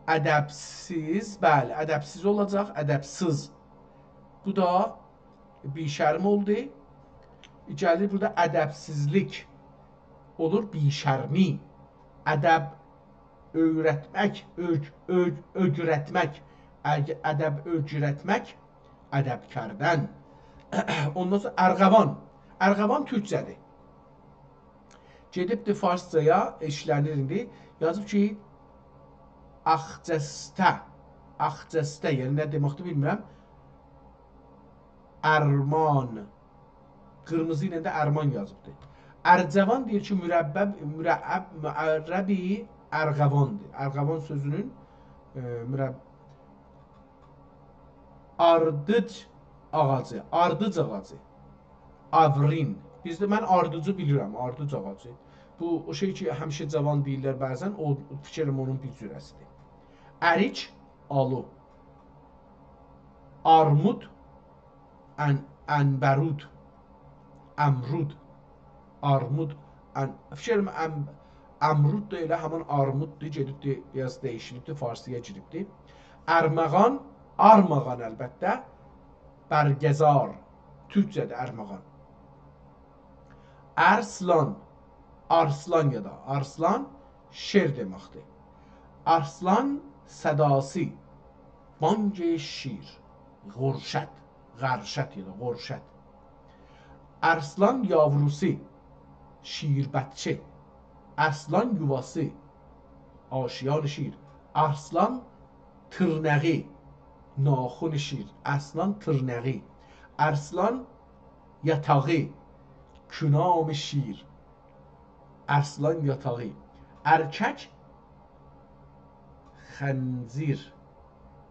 ادبسیز، بلی، ادبسیز اولاجاق، ادبسیز. بو دا بی‌شرم اولدو. گلیر بورادا ادبسیزلیک اولور بی‌شرمی. ادب اؤیرتمک، اؤ-، اؤ-، اؤیرتمک. اد-، ادب اؤیرتمک، ادب کردن. اوندان سونرا ارغوان. ارغوان تورکجه‌دیر. گئدیبدی فارسجایا، ایشله‌نیر ایندی. یازیب کی، آخجسته. آخجسته، یعنی نه دئمکدیر بیلمیرم. ارمان. قیرمیزی ایله ده ارمان یازیبدی. ارجوان دئییر کی، مربب، مرعب، معرب ارغواندیر. ارغوان سؤزونون، ائ، مرب-، آردیج آغاجی، آردیج آغاجی. آورین. بیزده، من آردیجی بیلیرم، آردیج آغاجی. بو، او شئی کی، همیشه جوان دئییرلر بعضا، او، فیکریم اونون بیر جوره‌سیدیر. اریک، آلو. آرمود، ان-، عنبرود، امرود، آرمود، ان-، فیکریم ام-، امرود دا ائله همان آرموددور، گئدیبدی، بیر آز دییشیلیبدی، فارسی‌یا گیریبدی. ارمغان، آرماغان البته، برگزار، تورکجه‌دیر ارمغان. ارسلان، آرسلان یا دا آرسلان شیر دئمکدیر. آرسلان صداسی، بانگ شیر، غرشت، غرشت یا دا غرشت. ارسلان یاوروسو، شیر بچه‌سی. ارسلان یوواسی، آشیان شیر. ارسلان تیرناغی، ناخون شیر. ارسلان تیرناغی. ارسلان یاتاغی، کنام شیر. ارسلان یاتاغی. ارکک خنزیر،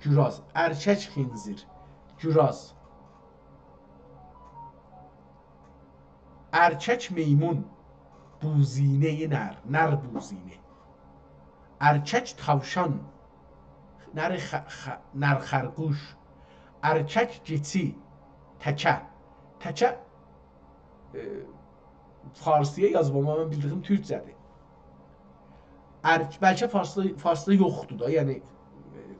گوراز. ارکک خنزیر، گوراز. ارکک میمون، بوزینه‌ی نر، نر بوزینه. ارکک تاوشان، نر خ-، خ-، نر خرگوش. ارکک کئچی، تکه. تکه، ائ، فارسی‌یا یازیب، آمما من بیلدیگیم تورکجه‌دیر. ارک-، بلکه فارسدا، فارسدا یوخدور دا، یعنی، ائ،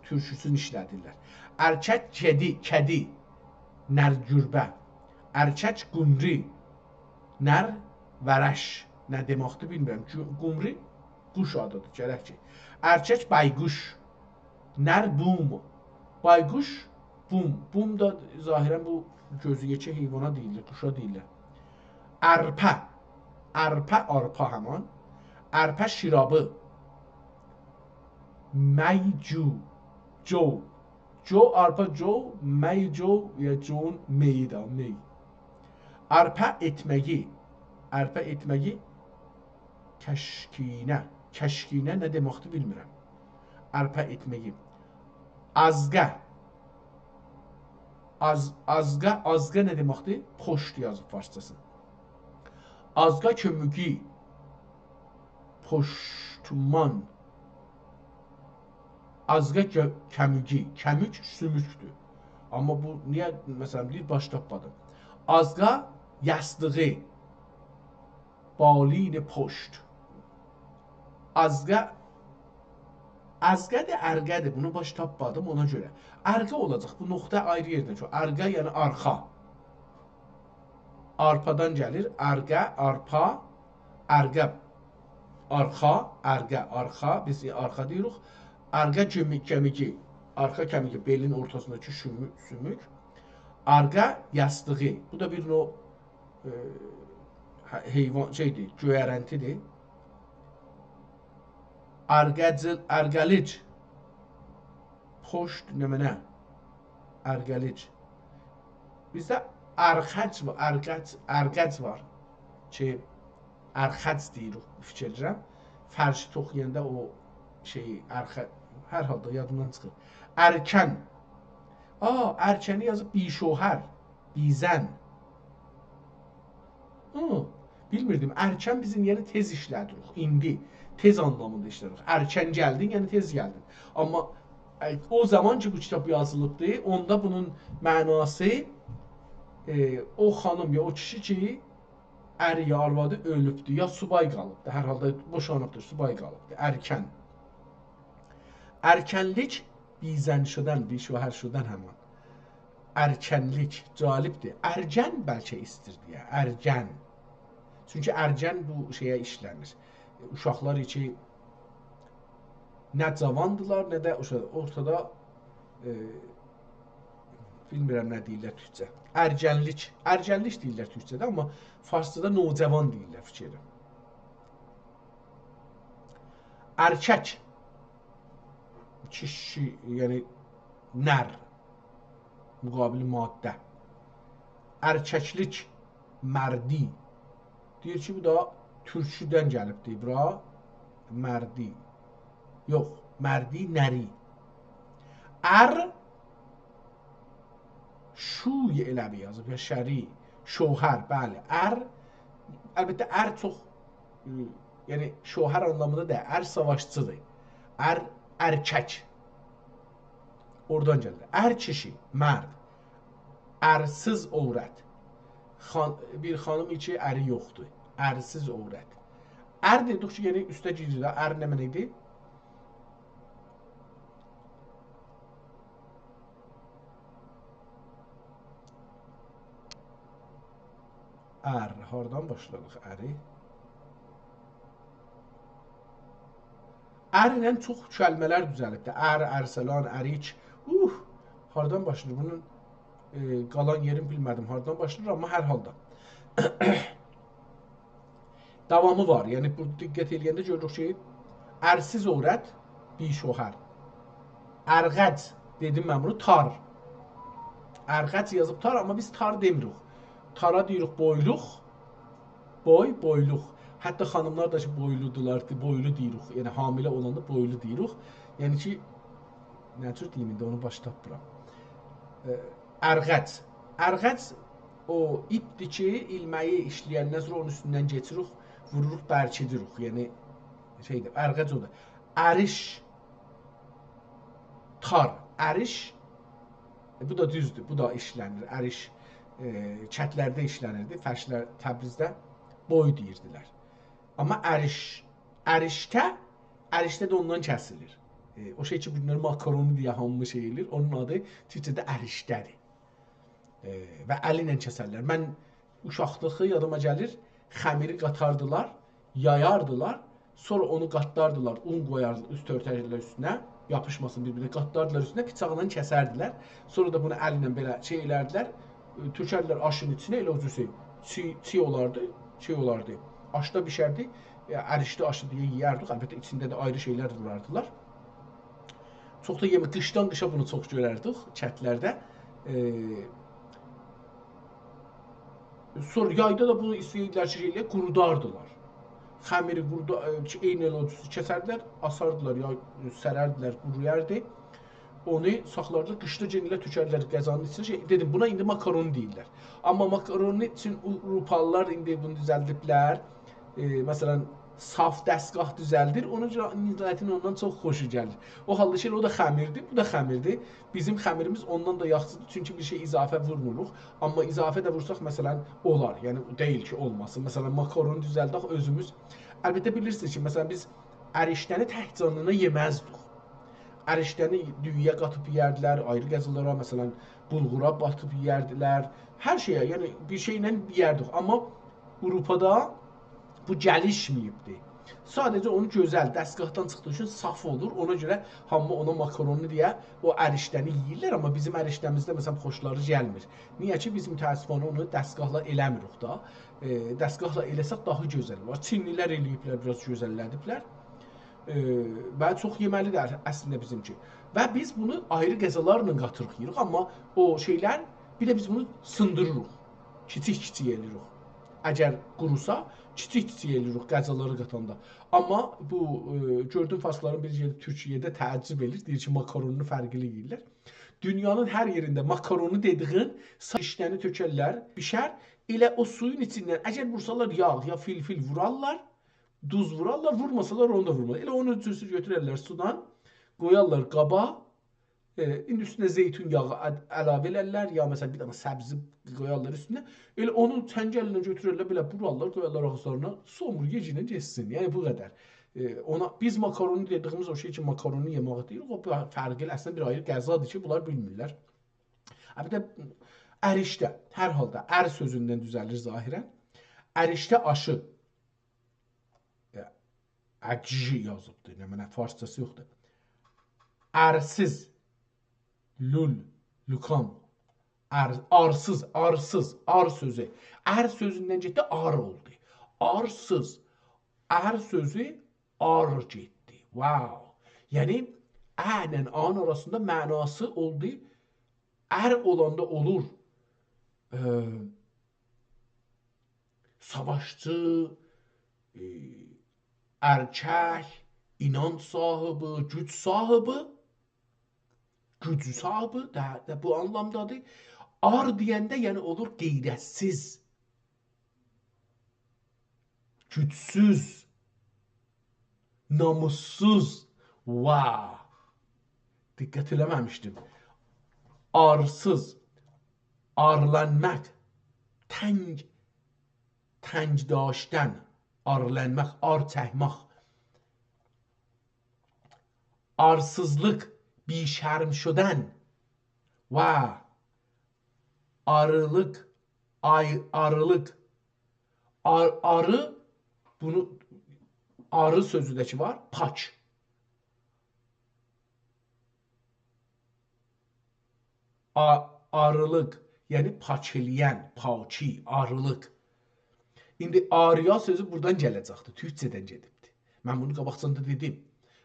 تورکوسونو ایشله‌دیرلر. ارکک کدی، کدی، نر گربه. ارکک قمری، نر ورش. نه دئمکدیر، بیلمیرم. گو-، قمری قوش آدیدیر، گرک کی. ارکک بایقوش، نر بوم. بایقوش، بوم. بوم دا ظاهراً بو گؤزو یئکه حیوانا دئییلیر، قوشا دئییلیر. ارپه، ارپه، آرپا همان. ارپه شیرابی. می جو، جو. جو، آرپا جو، می جو، یا جوون می‌یی ده، می. ارپه ائتمه‌یی، ارپه ائتمه‌یی، کشکینه. کشکینه نه دئمکدیر، بیلمیرم. ارپه ائتمه‌یی. آزقا. آز-، آزقا، آزقا نه دئمکدیر؟ پشت یازیب فارسجاسینی. آزقا کؤموگو. پشتمان. آزقا گؤ-، کمیگی. کمیک سوموکدور. آمما بو نییه، مثلا، دئییر، باش تاپمادیم. آزقا یاستیغی. بالین پشت. آزقا، آزقادیر، ارقادیر. بونو باش تاپمادیم، اونا گؤره. ارقا اولاجاق. بو نقطه آیری یئرده کی، ارقا، یعنی آرخا. آرپادان گلیر. ارقا، آرپا، ارقا، آرخا، ارقا، آرخا. بیز آرخا دئییریک. ارقا کمی-، کمیگی. آرخا کمیگی، بئلین اورتاسینداکی شومو-، سوموک. ارقا یاستیغی. بو دا بیر نوع، ائ، حی-، حیوان، شئیدیر، گؤیرنتی‌دیر. ارقاجیل-، ارقالیج. پشت نمنه؟ ارقالیج. بیزده ارخج وار، ارقج، ارقج وار کی، ارخج دئییریک، فیکیر ائدیرم. فرشی توخویاندا او شئیی، ارخ-، هر حالدا یادیمدان چیخیر. ارکن. آ، ارکنی یازیب بی‌شوهر، بی‌زن. هی، بیلمیردیم. ارکن بیزیم، یعنی، تئز ایشله‌دیریک. ایندی تئز آنلامیندا ایشله‌دیریک. ارکن گلدین، یعنی تئز گلدین. آمما، ائ، او زامان کی، بو کیتاب یازیلیبدی، اوندا بونون معناسی، ائ، او خانیم یا او کیشی کی، اری یا آروادی اؤلوبدو، یا سوبای قالیبدی. هر حالدا بوشانیبدیر، سوبای قالیبدی. ارکن. ارکنلیک بی‌زن شدن، بی‌شوهر شدن همان. ارکنلیک، جالبدیر. ارگن بلکه ایستیر دئیه، ارگن. چونکی ارگن بو شئیه ایشله‌نیر. اوشاقلار کی، نه جاواندیلار، نه ده اوشا-، اورتادا، ائ، بیلمیرم نه دئییرلر تورکجه. ارگنلیک، ارگنلیک دئییرلر تورکجه‌ده، آمما فارسجادا نوجوان دئییرلر، فیکیر ائدیرم. ارکک، کیشی، یعنی نر، مقابل ماده. ارککلیک، مردی. دئییر کی، بو دا تورکودن گلیبدیر بورا. مردی. یوخ، مردی، نری. ار، شوی ائله بیر یازیب، یا شری، شوهر، بلی، ار. البته، ار چوخ، م، یعنی، شوهر آنلامیندا دئییل، ار ساواشچیدیر. ار، ارکک. اورادان گلیر. ار کیشی، مرد. ارسیز عورت. خان-، بیر خانیم کی، اری یوخدور. ارسیز عورت. ار دئدیک کی، یعنی اوسته گیریر ده. ار نه معنا ایدی؟ ار. هاردان باشلادیق اری؟ ار ایله چوخ کلمه‌لر دوزلیبدیر. ار، ارسلان، اریک. اوه! هاردان باشلاییر؟ بونون، ائ، قالان یئرینی بیلمه‌دیم. هاردان باشلاییر، آمما هر حالدا. داوامی وار. یعنی، بو دقت ائله‌ینده گؤروروک کی، ارسیز عورت، بی‌شوهر. ارغج، دئدیم من بونو، تار. ارغج یازیب تار، آمما بیز تار دئمیریک. تارا دئییریک بویلوق، بوی، بویلوق. حتی خانیملار دا کی، بویلودولار، بویلو دئییریک. یعنی، حامله اولاندا بویلو دئییریک. یعنی کی، نه جور دئییم ایندی، اونو باش تاپمیرام. ائ، ارغج. ارغج او ایپدیر کی، ایلمه‌یی ایشله‌یندن سونرا اونون اوستوندن کئچیریک، ووروروق، برکیدیریک. یعنی، شئیدیر، ارغج اودور. اریش، تار، اریش. ائ، بو دا دوزدور، بو دا ایشله‌نیر. اریش، ائ، کتلرده ایشله‌نیردی، فرشلر تبریزده بوی دئییردیلر. آمما اریش، اریشته، اریشته ده اوندان کسیلیر. ائ، او شئی کی، بونلار ماکارونی دئیه هامی شئی ائله‌ییر، اونون آدی تورکجه‌ده اریشته‌دیر. ائ، و الی ایله کسرلر. من اوشاقلیقدا یادیما گلیر، خمیری قاتاردیلار، یایاردیلار، سونرا اونو قاتلاردیلار، اون قویاردیلار، اوست اؤرتردیلر اوستونه، یاپیشماسین بیر-بیرینه، قاتلاردیلار اوستونه، بیچاقلا کسردیلر. سونرا دا بونو الینن بئله شئی ائلردیلر، ائ، تؤکردیلر آشین ایچینه، ائله او جور شئی، چیی، چیی اولاردی، شئی اولاردی. آشدا بیشردی، ائ، اریشده آشی دئیه یئیردیک. البته، ایچینده ده آیری شئیلر ووراردیلار. چوخ دا یئمه، قیشدان قیشا بونو چوخ گؤرردیک کتلرده. ائ، سونرا یایدا دا بونو ایسته‌ییردیلر کی، ائله قوروداردیلار. خمیری قورودا-، ائ، کی، عینی ائله او جور کسردیلر، آساردیلار، یا سرردیلر، قورویاردی. اونو ساخلاردیلار، قیشدا یئنه ائله تؤکردیلر غذانین ایچینه. شئی، دئدیم، بونا ایندی ماکارونی دئییرلر. آمما ماکارونی اوچون آوروپالیلار ایندی بونو دوزلدیبلر. ائ، مثلا، صاف دستگاه دوزلدیر، اونا گؤره میللتین اوندان چوخ خوشو گلیر. او حالدا کی، او دا خمیردیر، بو دا خمیردیر. بیزیم خمیریمیز اوندان دا یاخشیدیر، چونکی بیر شئی اضافه وورموروق. آمما اضافه ده وورساق، مثلا، اولار. یعنی، دئییل کی، اولماسین. مثلا، ماکارونی دوزلدک اؤزوموز. البته، بیلیرسینیز کی، مثلا، بیز اریشته‌نی تک جانلینا یئمزدیک. اریشته‌نی دویویه قاتیب یئیردیلر، آیری غذالارا، مثلا، بولغورا باتیب یئیردیلر. هر شئیه، یعنی، بیر شئیله یئیردیک. آمما آوروپادا بو گلیشمه‌ییبدی. ساده‌جه اونو گؤزل، دستگاهدان چیخدیغی اوچون صاف اولور. اونا گؤره هامی اونا ماکارونی دئیه او اریشته‌نی یئییرلر، آمما بیزیم اریشته‌میزده، مثلا، خوشلاری گلمیر. نییه کی، بیز متأسفانه اونو دستگاهلا ائله‌میریک دا. ائ، دستگاهلا ائله‌سک داها گؤزل اولار. چینلیلر ائله‌ییبلر، بیر آز گؤزلله‌دیبلر. ائ، و چوخ یئمه‌لیدیر اصلینده بیزیمکی. و بیز بونو آیری غذالارلا قاتیریق، یئییریک، آمما او شئیلر، بیر ده بیز بونو سیندیریریق. کیچیک-کیچیک ائله‌ییریک. اگر قوروسا، کیچیک-کیچیک ائله‌ییریک غذالاری قاتاندا. آمما بو، ائ، گؤردوم، فارسلارین بیری گئدیب تورکیه‌ده تعجب ائله‌ییر. دئییر کی، ماکارونی فرقلی یئییرلر. دونیانین هر یئرینده ماکارونی دئدیگین سا-، اریشته‌نی تؤکرلر، بیشر. ائله او سویون ایچیندن، اگر وورسالار یاغ یا فیلفیل وورارلار، دوز وورارلار، وورماسالار اونو دا وورماز. ائله اونو جوسو گؤتوررلر سودان، قویارلار قابا، ائ، ایندی اوستونه زیتون یاغی اد-، علاوه ائلرلر، یا، مثلا، بیر دنه سبزی قویارلار اوستونه. ائله اونو چنگلله گؤتوررلر، بئله بورارلار، قویارلار آغیزلارینا، سومور، یئگینن گئتسین. یعنی، بو قدر. ائ، اونا، بیز ماکارونی دئدیگیمیز او شئی کی، ماکارونی یئماغی دئییل، او فرقلی، اصلینده بیر آیری غذادیر کی، بونلار بیلمیرلر. البته، اریشته، هر حالدا، ار سؤزوندن دوزلیر ظاهرا. اریشته آشی. ائ، اگژی یازیبدیر، نمنه، فارسجاسی یوخدور. ارسیز، لول، لوکان. ار-، آرسیز، آرسیز، آر سؤزو. ار سؤزوندن گئتدی، آر اولدو. آرسیز، ار سؤزو آر گئتدی. واو. یعنی، ا ایله آ-نین آراسیندا معناسی اولدو، ار اولاندا اولور، ائ، ساواشچی، ائ، ارکک، اینانج صاحیبی، گوج صاحیبی، گوج صاحیبی ده، ده بو آنلامدادیر. آر دئینده، یعنی، اولور غیرتسیز، گوجسوز، ناموسسوز. واو! دقت ائله‌مه‌میشدیم. آرسیز، آرلانماق، تنگ، تنگ داشتن، آرلانماق، آر چکمک. آرسیزلیق، بی‌شرم شدن. واو! آریلیق، آی-، آریلیق، آر-، آری، بونو، آری سؤزو ده کی وار، پاک. آ-، آریلیق، یعنی پاک ائله‌ین، پاکی، آریلیق. ایندی آریا سؤزو بورادان گله‌جکدیر، تورکجه‌دن گئدیبدیر. من بونو قاباقجادان دا دئدیم.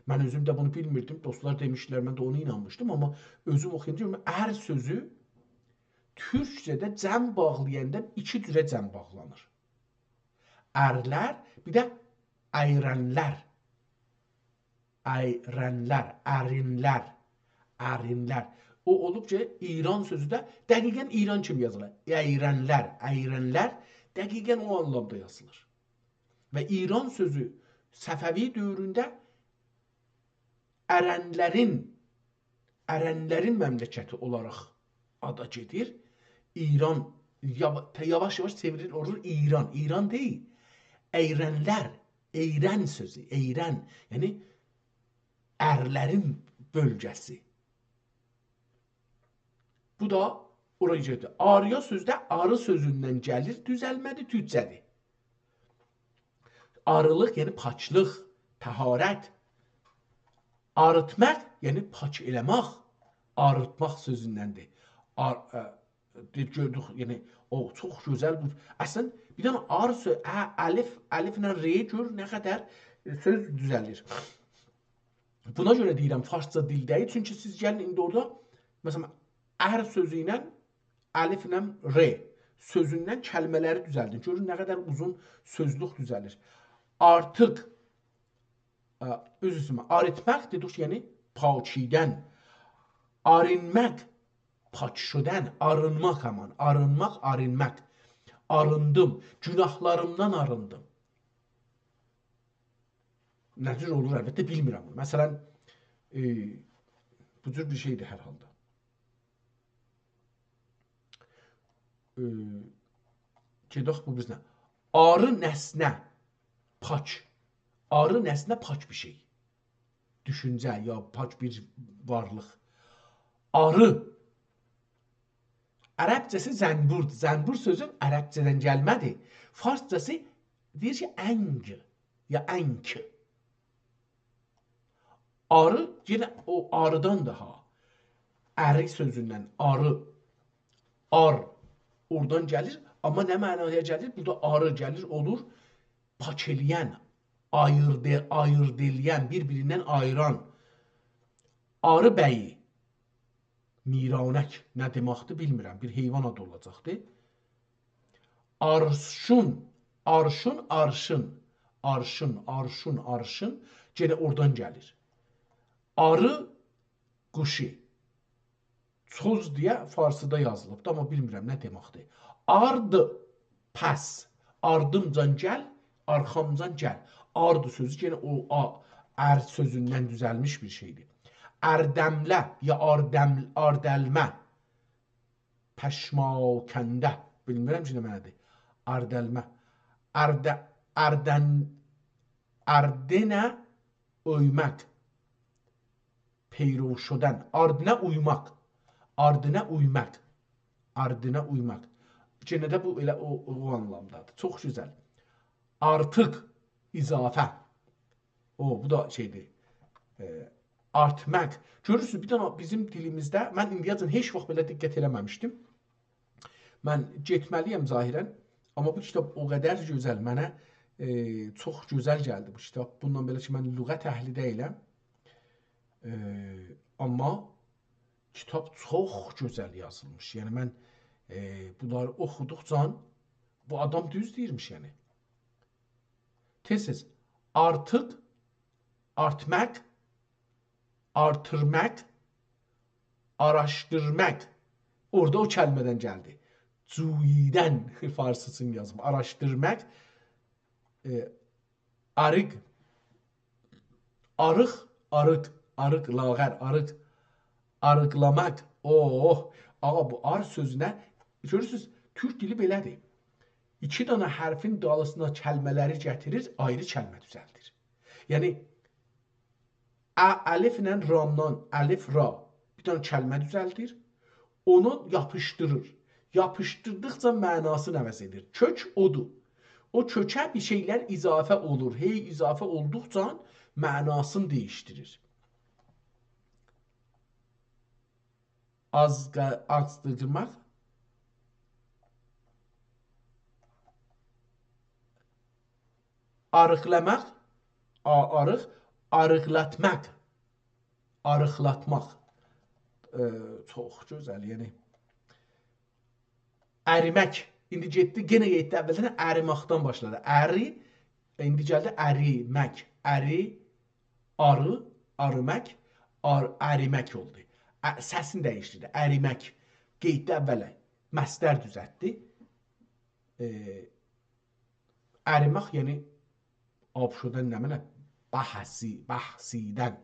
من اؤزوم ده بونو بیلمیردیم. دوستلار دئمیشدیلر، من ده اونا اینانمیشدیم. آمما اؤزوم اوخویونجا گؤردوم، ار سؤزو تورکجه‌ده جمع باغلایاندا ایکی جوره جمع باغلانیر. ارلر، بیر ده ایرنلر. ایرنلر، ارینلر، ارینلر. او اولوب کی، ایران سؤزو ده دقیقاً ایران کیمی یازیلیر. ایرنلر، ایرنلر دقیقاً او آنلامدا یازیلیر. و ایران سؤزو صفوی دؤورونده ارنلرین، ارنلرین مملکتی اولاراق آدا گئدیر. ایران یاوا-، ته-، یاواش-یاواش چئوریلیر، اولور ایران. ایران دئییل، ایرنلر، ایرن سؤزو، ایرن، یعنی ارلرین بؤلگه‌سی. بو دا اورایا گئدیر. آریا سؤزو ده آری سؤزوندن گلیر، دوزلمه‌دیر، تورکجه‌دیر. آریلیق، یعنی پاکلیق، طهارت. آریتماق، یعنی پاک ائله‌مک. آریتماق سؤزوندندیر. آر-، ا، دئ-، گؤردوک، یعنی او چوخ گؤزل بو. اصلاً بیر دنه آر سؤ-، ا-، الف، الفله ر گؤر نه قدر سؤز دوزلیر. بونا گؤره دئییرم فارسجا دیل دئییل. چونکی سیز گلین ایندی اورادا، مثلاً، ار سؤزو ایله الفله ر سؤزوندن کلمه‌لری دوزلدین. گؤرون نه قدر اوزون سؤزلوک دوزلیر. آرتیق، ا، عذر ایسته‌ییرم، آریتماق دئدیک کی، یعنی پاکیدن. آرینماق، پاک شدن، آرینماق همان، آرینماق، آرینماق. آریندیم، گوناهلاریمدان آریندیم. نه جور اولور، البته بیلمیرم بونو. مثلاً، ائ، بو جور بیر شئیدیر هر حالدا. ائ، گئدک بو بیزینه. آری نسنه، پاک. آری نسنه، پاک بیر شئی. دوشونجه یا پاک بیر وارلیق. آری. عربجه‌سی زنبوردور. زنبور سؤزو عربجه‌دن گلمه‌دیر. فارسجاسی دئییر کی، انگ یا انک. آری، یئنه او آریدان دا ها. اری سؤزوندن آری، آر، اورادان گلیر. آمما نه معنایا گلیر؟ بورادا آری گلیر، اولور پاک ائله‌ین، آییرد ائ-، آییرد ائله‌ین، بیر-بیریندن آییران. آری بَیی، میرانک نه دئمکدیر، بیلمیرم. بیر حیوان آدی اولاجاقدی. آرشون، آرشون، آرشین. آرشین، آرشون، آرشین. یئنه اورادان گلیر. آری قوشو. چوز دئیه فارسیدا یازیلیبدی، آمما بیلمیرم نه دئمکدیر. آرد، پس. آردیمجان گل، آرخامجان گل. آرد سؤزو یئنه او آ، ار سؤزوندن دوزلمیش بیر شئیدیر. اردمله یا آردم-، آردلمه. پشماکنده. بیلمیرم کی، نه معنادیر. آردلمه. ارده-، اردن-، اردینه اویماق. پیرو شدن. آردینه اویماق. آردینه اویماق. آردینه اویماق. یئنه ده بو ائله او، او آنلامدادیر. چوخ گؤزل. آرتیق، اضافه. او، بو دا شئیدیر. ائ، آرتماق. گؤرورسونوز، بیر دنه بیزیم دیلیمیزده، من ایندیه‌جن هئچ واخت بئله دقت ائله‌مه‌میشدیم. من گئتمه‌لی‌یم ظاهراً، آمما بو کیتاب او قدر گؤزل، منه، ائ، چوخ گؤزل گلدی بو کیتاب. بوندان بئله کی، من لغت اهلی دئییلم. ائ، آمما کیتاب چوخ گؤزل یازیلمیش. یعنی من، ائ، بونلاری اوخودوقجا بو آدام دوز دئییرمیش، یعنی. تئز-تئز. آرتیق، آرتماق، آرتیرماق، آراشدیرماق. اورادا او کلمه‌دن گلدی. جوییدن، فارسیسینی یازیم. آراشدیرماق، ائ، آریق، آریق، آریق، آریق، لاغر، آریق، آریقلاماق. اوه، آغا، بو آر سؤزونه، گؤرورسونوز، تورک دیلی بئله‌دیر. ایکی دنه حرفین دالیسینا کلمه‌لری گتیریر، آیری کلمه دوزلدیر. یعنی، ا-، الفله رادان، الف، را، بیر دنه کلمه دوزلدیر، اونو یاپیشدیریر. یاپیشدیردیقجا معناسینی عوض ائدیر. کؤک اودور. او کؤکه بیر شئیلر اضافه اولور. هئی اضافه اولدوقجا معناسینی دییشدیریر. آزقا-، آزدیرماق. آریقلاماق، آ، آریق، آریقلاتماق، آریقلاتماق. ائ، چوخ گؤزل، یعنی. اریمک. ایندی گئتدی، یئنه گئتدی. اولدن اریماقدان باشلادی. اری، ایندی گلدی اریمک. اری، آری، آریمک، آر-، اریمک اولدو. ا-، سسینی دییشدیردی. اریمک. گئتدی اوله. مصدر دوزلتدی. ائ، اریماق، یعنی، آبشودن نمنه؟ بحثی، بحثیدن.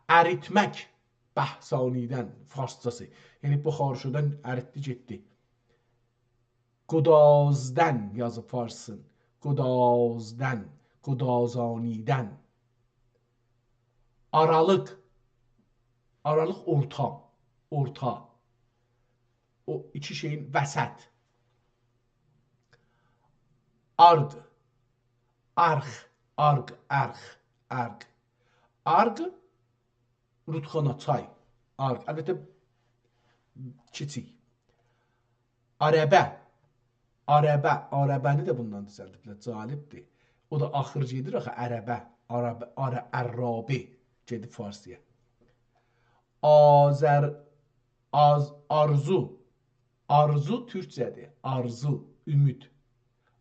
اریتمک، بحثانیدن، فارسجاسی. یعنی، بخار شدن، اریتدی، گئتدی. گدازدن یازیب فارسین. گدازدن، گدازانیدن. آرالیق. آرالیق اورتا. اورتا. او ایکی شئیین وسط. آرد. آرخ. آرق. آرخ. آرق. آرق. رودخانا، چای. آرق. البته، کیچیک. عربه. عربه. عربه‌نی ده بوندان دوزلدیبلر. جالبدیر. او دا آخیر گئدیر آخی عربه. عربه، عر-، عرابه. گئدیب فارسی‌یا. آذر-، آز-، آرزو. آرزو تورکجه‌دیر. آرزو، امید.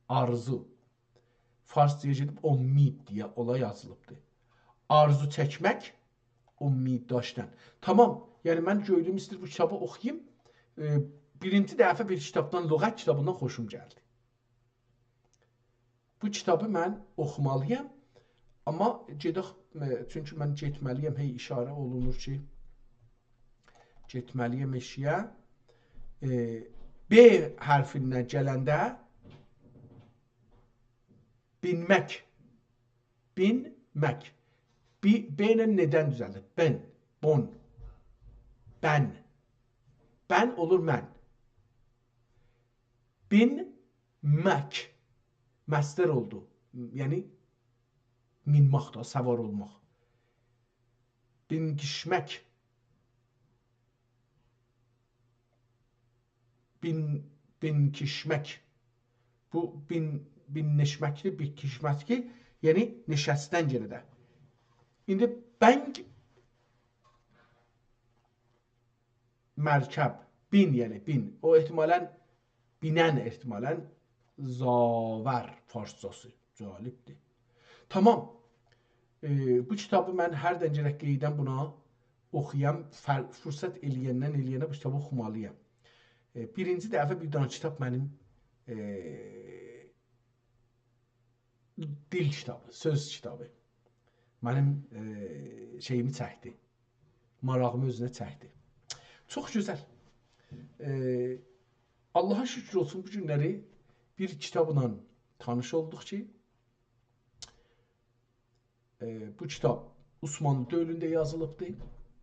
آرزو. فارسجایا گئدیب امید دئیه اولا یازیلیبدیر. آرزو چکمک، امید داشتن. تامام. یعنی، من گؤیلوم ایسته‌ییر بو کیتابی اوخویوم. ائ، بیرینجی دفعه بیر کیتابدان، لغت کیتابیندان خوشوم گلدی. بو کیتابی من اوخومالی‌یام. آمما گئدک، ائ، چونکی من گئتمه‌لی‌یم، هئی اشاره اولونور کی، گئتمه‌لی‌یم ائشییه. ائ، ب حرفیندن گلنده بینمک. بینمک. بی، ب ایله ندن دوزلدیر؟ بن، بون، بن. بن اولور من. بینمک. مصدر اولدو. یعنی، مینماق دا، سوار اولماق. بینکیشمک. بین، بینکیشمک. بو بین، بیننیشمکدیر، بینکیشمکدیر. یعنی، نشستن یئنه ده. ایندی بنگ، مرکب، بین، یعنی بین. او احتمالاً، بینن احتمالاً زاور فارسجاسی. جالبدیر. تامام. ائ، بو کیتابی من هردن گرک قئییدم بونا اوخویام. فر-، فرصت ائله‌یندن ائله‌ینه بو کیتابی اوخومالی‌یام. ائ، بیرینجی دفعه بیر دنه کیتاب منیم، ائ، دیل کیتابی، سؤز کیتابی منیم، ائ، شئییمی چکدی. ماراغیمی اؤزونه چکدی. چوخ گؤزل. ائ، آللاها شوکور اولسون، بو گونلری بیر کیتابلا تانیش اولدوق کی، ائ، بو کیتاب عثمانلی دؤورونده یازیلیبدی.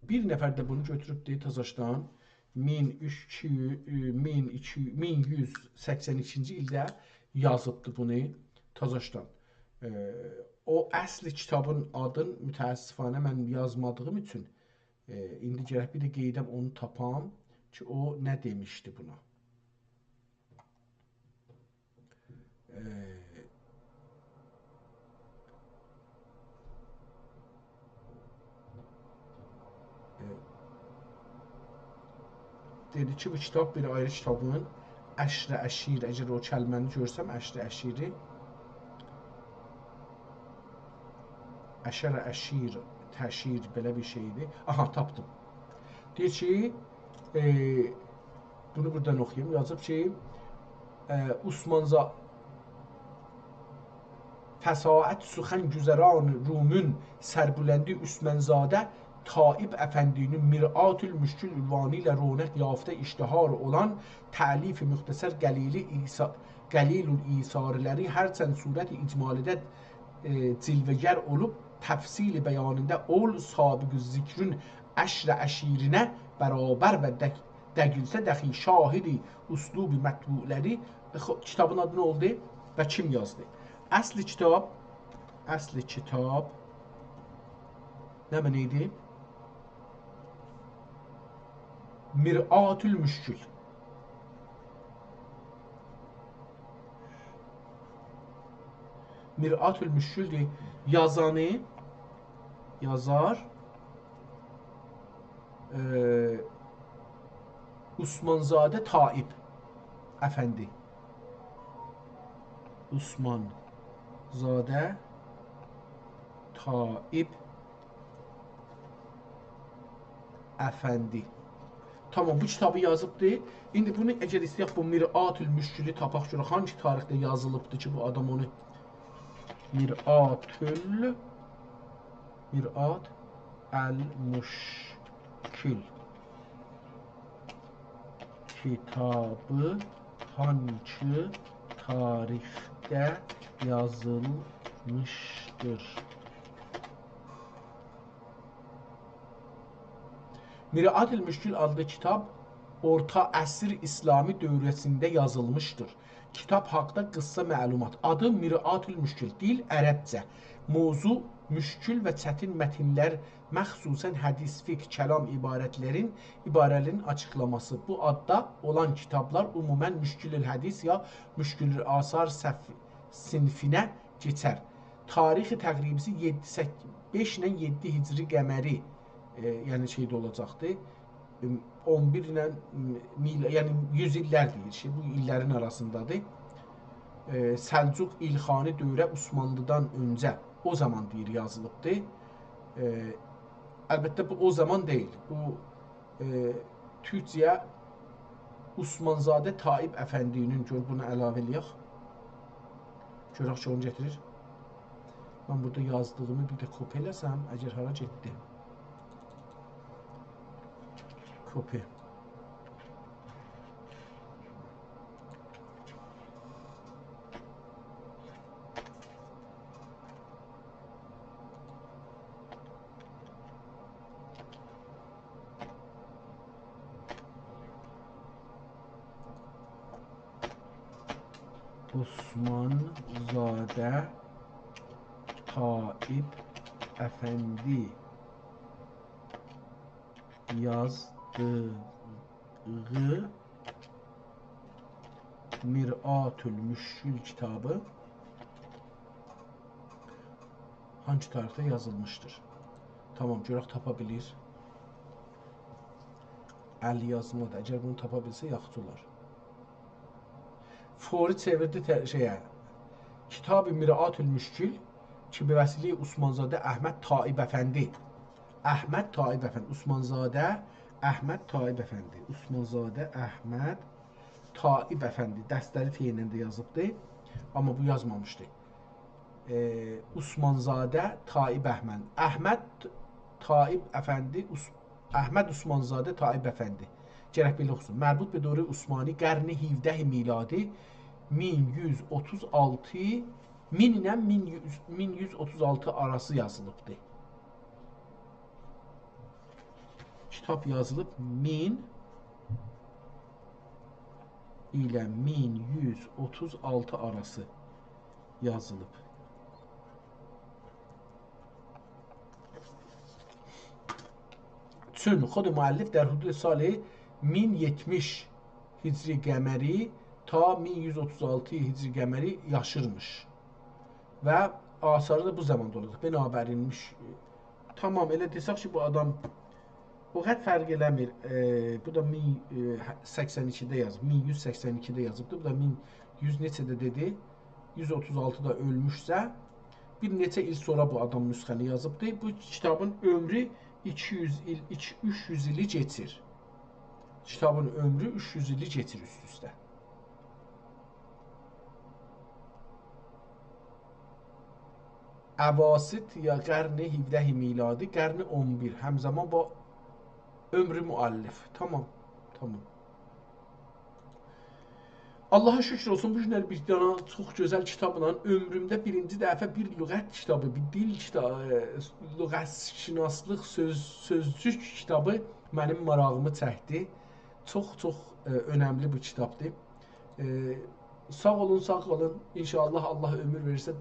بیر نفر ده بونو گؤتوروبدو تازاشدان. مین اوچ، ائ، مین ایکی، مین یوز سکسن ایکینجی ایلده یازیبدی بونو تازاشدان. ائ، او اصل کیتابین آدین متأسفانه من یازمادیغیم اوچون، ائ، ایندی گرک بیر ده قئییدم اونو تاپام کی، او نه دئمیشدی بونا. ائ، ائ، دئدی کی، بو کیتاب بیر آیری کیتابین، عشر عشیر، اگر او کلمه‌نی گؤرسم، عشر عشیری، عشر عشیر، تشیر، بئله بیر شئیدیر. آها، تاپدیم. دئییر کی، ائ، بونو بورادان اوخویوم. یازیب کی، ائ، عثمانزا-، فصاحت سخن گذران رومون سربلندی عثمانزاده تایب افندی‌نین مرآت المشکل عنوانی ایله رونق یافته، اشتهار اولان تألیف مختصر قلیل ایثا-، قلیل الایثارلری هرچند صورت اجمالی‌ده، ائ، جلوه‌گر اولوب، تفصیل بیانینده اول سابق ذکرون عشر عشیرینه برابر و دق-، دقیلسه دخی شاهد اسلوب مطبوعلری. خو، کیتابین آدی نه اولدو؟ و کیم یازدی؟ اصل کیتاب، اصل کیتاب نمنه ایدی؟ مرآة المشکل. مرآة المشکل‌دیر. یازانی، یازار، ائ، عثمان‌زاده تایب افندی. عثمان‌زاده تایب افندی. تامام، بو کیتابی یازیبدی. ایندی بونو اگر ایسته‌یک بو مرآة المشکلی تاپاق، گؤرک هانگی تاریخده یازیلیبدی کی، بو آدام اونو مرآة ال-، مرآة المشکل کیتابی هانگی تاریخده یازیلمیشدیر؟ مرآة المشکل آدلی کیتاب اورتا عصر اسلامی دوره‌سینده یازیلمیشدیر. کیتاب حاقدا قیسا معلومات. آدی مرآة المشکل، دیل عربجه. موضوع مشکل و چتین متن‌لر، مخصوصاً حدیث، فقه، کلام عبارت‌لرین، عباره‌لرین آچیقلاماسی. بو آددا اولان کیتابلار عموماً مشکل الحدیث یا مشکل الآثار صف-، صنفینه کئچر. تاریخ تقریبی‌سی یئددی، سک-، بئش ایله یئددی هجری قمری، ائ، یعنی شئیده اولاجاقدی. ائم، اون بیر ایله، م، میل-، یعنی یوز ایللر دئییر کی، بو ایللرین آراسیندادیر. ائ، سلجوق ایلخانی دوره عثمانلی‌دان اؤنجه، او زامان دئییر یازیلیبدی. ائ، البته بو او زامان دئییل. بو ائ، تورکجه‌یه عثمان‌زاده تایب افندی‌نین، گؤر بونو علاوه ائله‌یک. گؤرک کی، اونو گتیریر. من بورادا یازدیغیمی بیر ده کپی ائله‌سم، اگر هارا گئتدی. کپی. عثمان‌زاده تایب افندی یازدیغی مرآة المشکل کیتابی هانگی تاریخده یازیلمیشدیر؟ تامام، گؤرک تاپا بیلیر. ال یازمادیر. اگر بونو تاپا بیلسه، یاخشی اولار. فوری چئویردی ته-، شئیه، کتاب مرآة المشکل کی، به وسیله‌ی عثمان‌زاده احمد تایب افندی. احمد تایب افندی. عثمان‌زاده احمد تایب افندی. عثمان‌زاده احمد تایب افندی. دسته‌لی ت ایله ده یازیبدی. آمما بو یازمامیشدی. ائ، عثمان‌زاده تایب احمد. احمد تایب افندی، عث-، احمد عثمان‌زاده تایب افندی. گرک بئله اوخوسون. مربوط به دوره عثمانی، قرن هفده میلادی، مین یوز اوتوز آلتی، مین ایله مین یوز، مین یوز اوتوز آلتی آراسی یازیلیبدی. کیتاب یازیلیب مین ایله مین یوز اوتوز آلتی آراسی یازیلیب. چون خود مؤلف در حدود سال مین یئتمیش هجری قمری تا مین یوز اوتوز آلتی هجری قمری یاشیرمیش. و آثاری دا بو زاماندا اولاجاق. بنابراین، مش-، تامام، ائله دئسک کی، بو آدام او قدر فرق ائله‌میر. ائ، بو دا مین سکسن ایکیده یازیب، مین یوز سکسن ایکیده یازیبدی. بو دا مین یوز نئچه‌ده دئدی؟ یوز اوتوز آلتیدا اؤلموشسه، بیر نئچه ایل سونرا بو آدام نسخه‌نی یازیبدی. بو کیتابین عؤمرو ایکی یوز ایل، ایکی، اوچ یوز ایلی کئچیر. کیتابین عؤمرو اوچ یوز ایلی کئچیر اوست-اوسته. اواسط یا قرن هفده میلادی، قرن اون بیر، همزمان با عمر مؤلف. تامام، تامام. آللاها شوکور اولسون، بو گونلری بیر دنه چوخ گؤزل کیتابلا عؤمرومده بیرینجی دفعه بیر لغت کیتابی، بیر دیل کیتا-، ائ، لغت‌شناسلیق سؤز-، سؤزجوک کیتابی منیم ماراغیمی چکدی. چوخ، چوخ، ائ، اؤنملی بیر کیتابدیر. ائ، ساغ اولون، ساغ قالین. ان‌شاءالله، الله عؤمور وئریرسه،